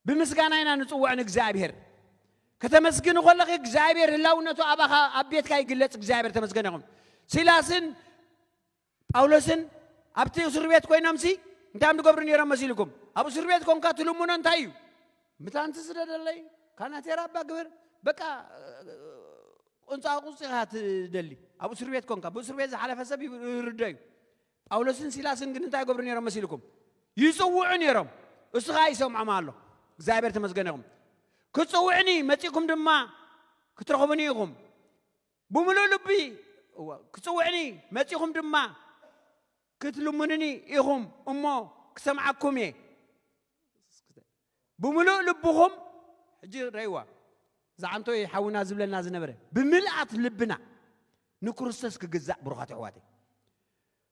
ብምስጋና ኢና ንጽውዖ ንእግዚኣብሔር። ከተመስግን ከለኺ እግዚኣብሔር ህላውነቱ ኣባኻ ኣብ ቤትካ ይግለጽ። እግዚኣብሔር ተመስገን ይኹን። ሲላስን ጳውሎስን ኣብቲ እስር ቤት ኮይኖምሲ እንታይ እዮም ዝገብሩ ነይሮም መሲልኩም? ኣብ እስር ቤት ኮንካ ትልምኖ እንታይ እዩ? ምታንቲ ስደደለይ፣ ካናቴራ ኣባ ግብር፣ በቃ ቁንጻ ቁንጺ ኢኻ ትደሊ። ኣብ እስር ቤት ኮንካ ብእስር ቤት ዝሓለፈ ሰብ ይርዶ እዩ። ጳውሎስን ሲላስን ግን እንታይ ይገብሩ ነይሮም መሲልኩም? ይጽውዑ ነይሮም። እሱ ኸኣ ይሰምዖም ኣሎ። እግዚኣብሔር ተመስገነ ይኹን። ክትጽውዕኒ መጺእኩም ድማ ክትረኽቡኒ ኢኹም። ብምሉእ ልቢ እወ፣ ክትጽውዕኒ መጺኹም ድማ ክትልምኑኒ ኢኹም እሞ ክሰምዓኩም እየ። ብምሉእ ልብኹም ሕጂ ረይዋ ዛዓንቶይ ሓውና ዝብለና ዝነበረ ብምልኣት ልብና ንክርስቶስ ክግዛእ ብሩኻት ኣሕዋተይ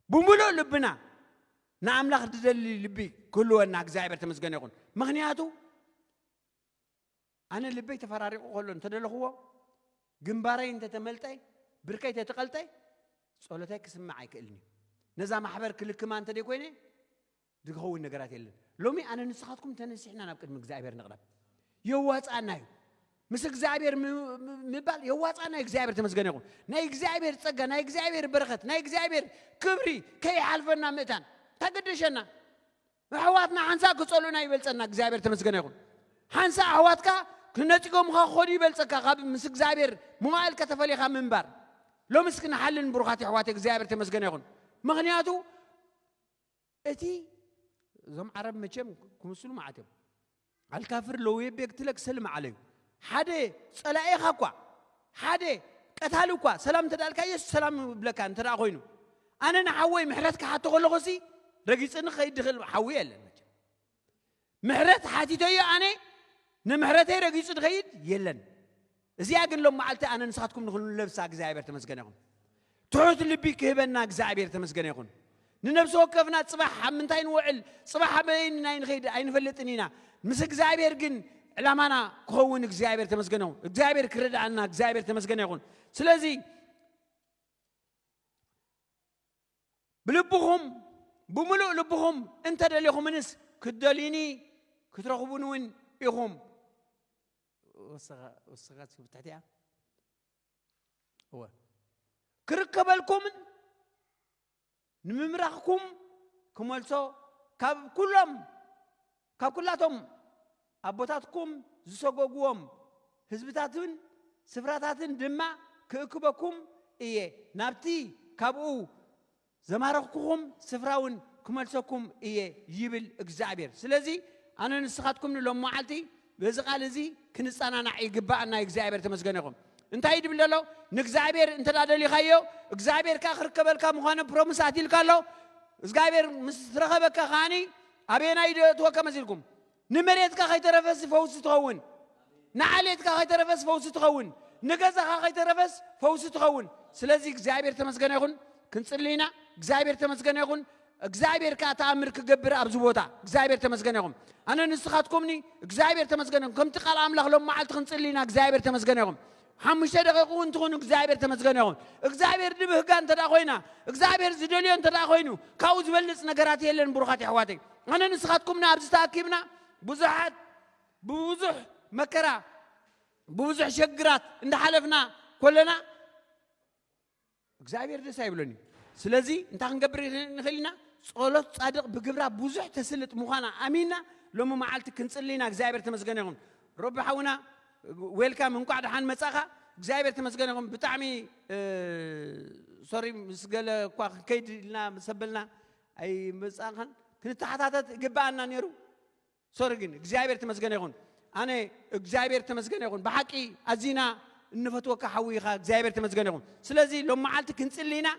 ብምሉእ ልብና ንኣምላኽ ዝደሊ ልቢ ክህልወና እግዚኣብሔር ተመስገነ ይኹን። ምኽንያቱ ኣነ ልበይ ተፈራሪቑ ከሎ እንተደለኽዎ ግንባረይ እንተተመልጠ ብርከይ ተተቐልጠ ጸሎተይ ክስማዕ ኣይክእልን እዩ። ነዛ ማሕበር ክልክማ እንተ ደይኮይነ ዝኸውን ነገራት የለን። ሎሚ ኣነ ንስኻትኩም ተነሲሕና ናብ ቅድሚ እግዚኣብሔር ንቕረብ። የዋፅኣና እዩ። ምስ እግዚኣብሔር ም- ም- ምባል የዋፅኣና እዩ። እግዚኣብሔር ተመስገነ ይኹን። ናይ እግዚኣብሔር ፀጋ፣ ናይ እግዚኣብሔር በረኸት፣ ናይ እግዚኣብሔር ክብሪ ከይሓልፈና ምእታን ተገደሸና። ኣሕዋትና ሓንሳእ ክጸልኡና ይበልጸና እግዚኣብሔር ተመስገነ ይኹን። ሓንሳእ ኣሕዋትካ ክነጺጎምኻ ክኾኑ ይበልጸካ ካብ ምስ እግዚኣብሔር መዋእልካ ተፈሊኻ ምንባር። ሎምስ ክንሓልን ብሩኻት ኣሕዋት እግዚኣብሔር ተመስገነ ይኹን። ምኽንያቱ እቲ እዞም ዓረብ መቸም ክምስሉ መዓት እዮም። ኣልካፍር ለው የቤ ክትለክ ሰልም ዓለዩ ሓደ ጸላኤኻ እኳ ሓደ ቀታሊ እኳ ሰላም እንተዳልካ የሱስ ሰላም ይብለካ እንተ ደኣ ኮይኑ ኣነ ንሓወይ ምሕረት ክሓቶ ከለኹ ሲ ረጊጽኒ ክኸይድ ዝኽእል ሓዊ የለን። መቸም ምሕረት ሓቲተዮ ኣነ ንምሕረተይ ረጊጹ ዝኸይድ የለን። እዚኣ ግን ሎም መዓልቲ ኣነ ንስኻትኩም ንኽንለብሳ እግዚኣብሔር ተመስገነ ይኹን። ትሑት ልቢ ክህበና እግዚኣብሔር ተመስገነ ይኹን። ንነብሲ ወከፍና ጽባሕ ኣብ ምንታይ ንውዕል፣ ጽባሕ ኣበይ ናይ ንኸይድ ኣይንፈልጥን ኢና። ምስ እግዚኣብሔር ግን ዕላማና ክኸውን እግዚኣብሔር ተመስገነ ይኹን። እግዚኣብሔር ክረድኣና እግዚኣብሔር ተመስገነ ይኹን። ስለዚ ብልብኹም፣ ብምሉእ ልብኹም እንተደሊኹምንስ ክትደልዩኒ ክትረኽቡን እውን ኢኹም። ወስኻ- ወስኻ እስኪ ብትሕቲኣ። እወ። ክርከበልኩምን ንምምራኽኩም ክመልሶ ካብ ኩሎም ካብ ኩላቶም ኣቦታትኩም ዝሰጎግዎም ህዝብታትን ስፍራታትን ድማ ክእክበኩም እየ፣ ናብቲ ካብኡ ዘማረኽኩኹም ስፍራ እውን ክመልሰኩም እየ ይብል እግዚኣብሔር። ስለዚ ኣነ ንስኻትኩም ንሎም መዓልቲ በዚ ቃል እዚ ክንጸናናዕ ይግባኣና። እግዚኣብሔር ተመስገነ ይኹን። እንታይ ድብል ዘሎ? ንእግዚኣብሔር እንተ ደሊኻዮ እግዚኣብሔር ከኣ ክርከበልካ ምዃኑ ፕሮምስ ኣትልካ ኣሎ። እግዚኣብሔር ምስ ረኸበካ ከዓኒ ኣበየናይ ዶ እትወካ መሲልኩም? ንመሬትካ ከይተረፈስ ፈውሲ ትኸውን፣ ንዓሌትካ ከይተረፈስ ፈውሲ ትኸውን፣ ንገዛኻ ከይተረፈስ ፈውሲ ትኸውን። ስለዚ እግዚኣብሔር ተመስገነ ይኹን። ክንጽሊ ኢና። እግዚኣብሔር ተመስገነ ይኹን። እግዚኣብሔር ከኣ ተኣምር ክገብር ኣብዚ ቦታ እግዚኣብሔር ተመስገነ ይኹን። ኣነ ንስኻትኩምኒ እግዚኣብሔር ተመስገነ ይኹን። ከምቲ ቃል ኣምላኽ ሎም መዓልቲ ክንጽሊ ኢና። እግዚኣብሔር ተመስገነ ይኹን። ሓሙሽተ ደቂቕ እውን ትኹን እግዚኣብሔር ተመስገነ ይኹን። እግዚኣብሔር ድብህጋ እንተ ደኣ ኮይና፣ እግዚኣብሔር ዝደልዮ እንተ ደኣ ኮይኑ፣ ካብኡ ዝበልጽ ነገራት የለን። ብሩኻት የሕዋተይ፣ ኣነ ንስኻትኩምኒ ኣብዚ ተኣኪብና ብዙሓት ብብዙሕ መከራ ብብዙሕ ሸግራት እንዳሓለፍና ኮለና እግዚኣብሔር ደስ ኣይብሎን እዩ። ስለዚ እንታይ ክንገብር ንኽእል ኢና? ጸሎት ጻድቕ ብግብራ ብዙሕ ተስልጥ ምዃና ኣሚንና ሎሚ መዓልቲ ክንጽሊ ኢና። እግዚኣብሔር ተመስገነ ይኹን። ሮቢ ሓውና ዌልካም፣ እንቋዕ ደሓን መጻኻ። እግዚኣብሔር ተመስገነ ይኹን። ብጣዕሚ ሶሪ ምስ ገለ እኳ ክንከይድ ኢልና ምስ ኣበልና ኣይመጻኻን። ክንተሓታተት ይግብኣና ነይሩ። ሶሪ ግን እግዚኣብሔር ተመስገነ ይኹን። ኣነ እግዚኣብሔር ተመስገነ ይኹን። ብሓቂ ኣዚና እንፈትወካ ሓዊ ኢኻ። እግዚኣብሔር ተመስገነ ይኹን። ስለዚ ሎም መዓልቲ ክንጽሊ ኢና።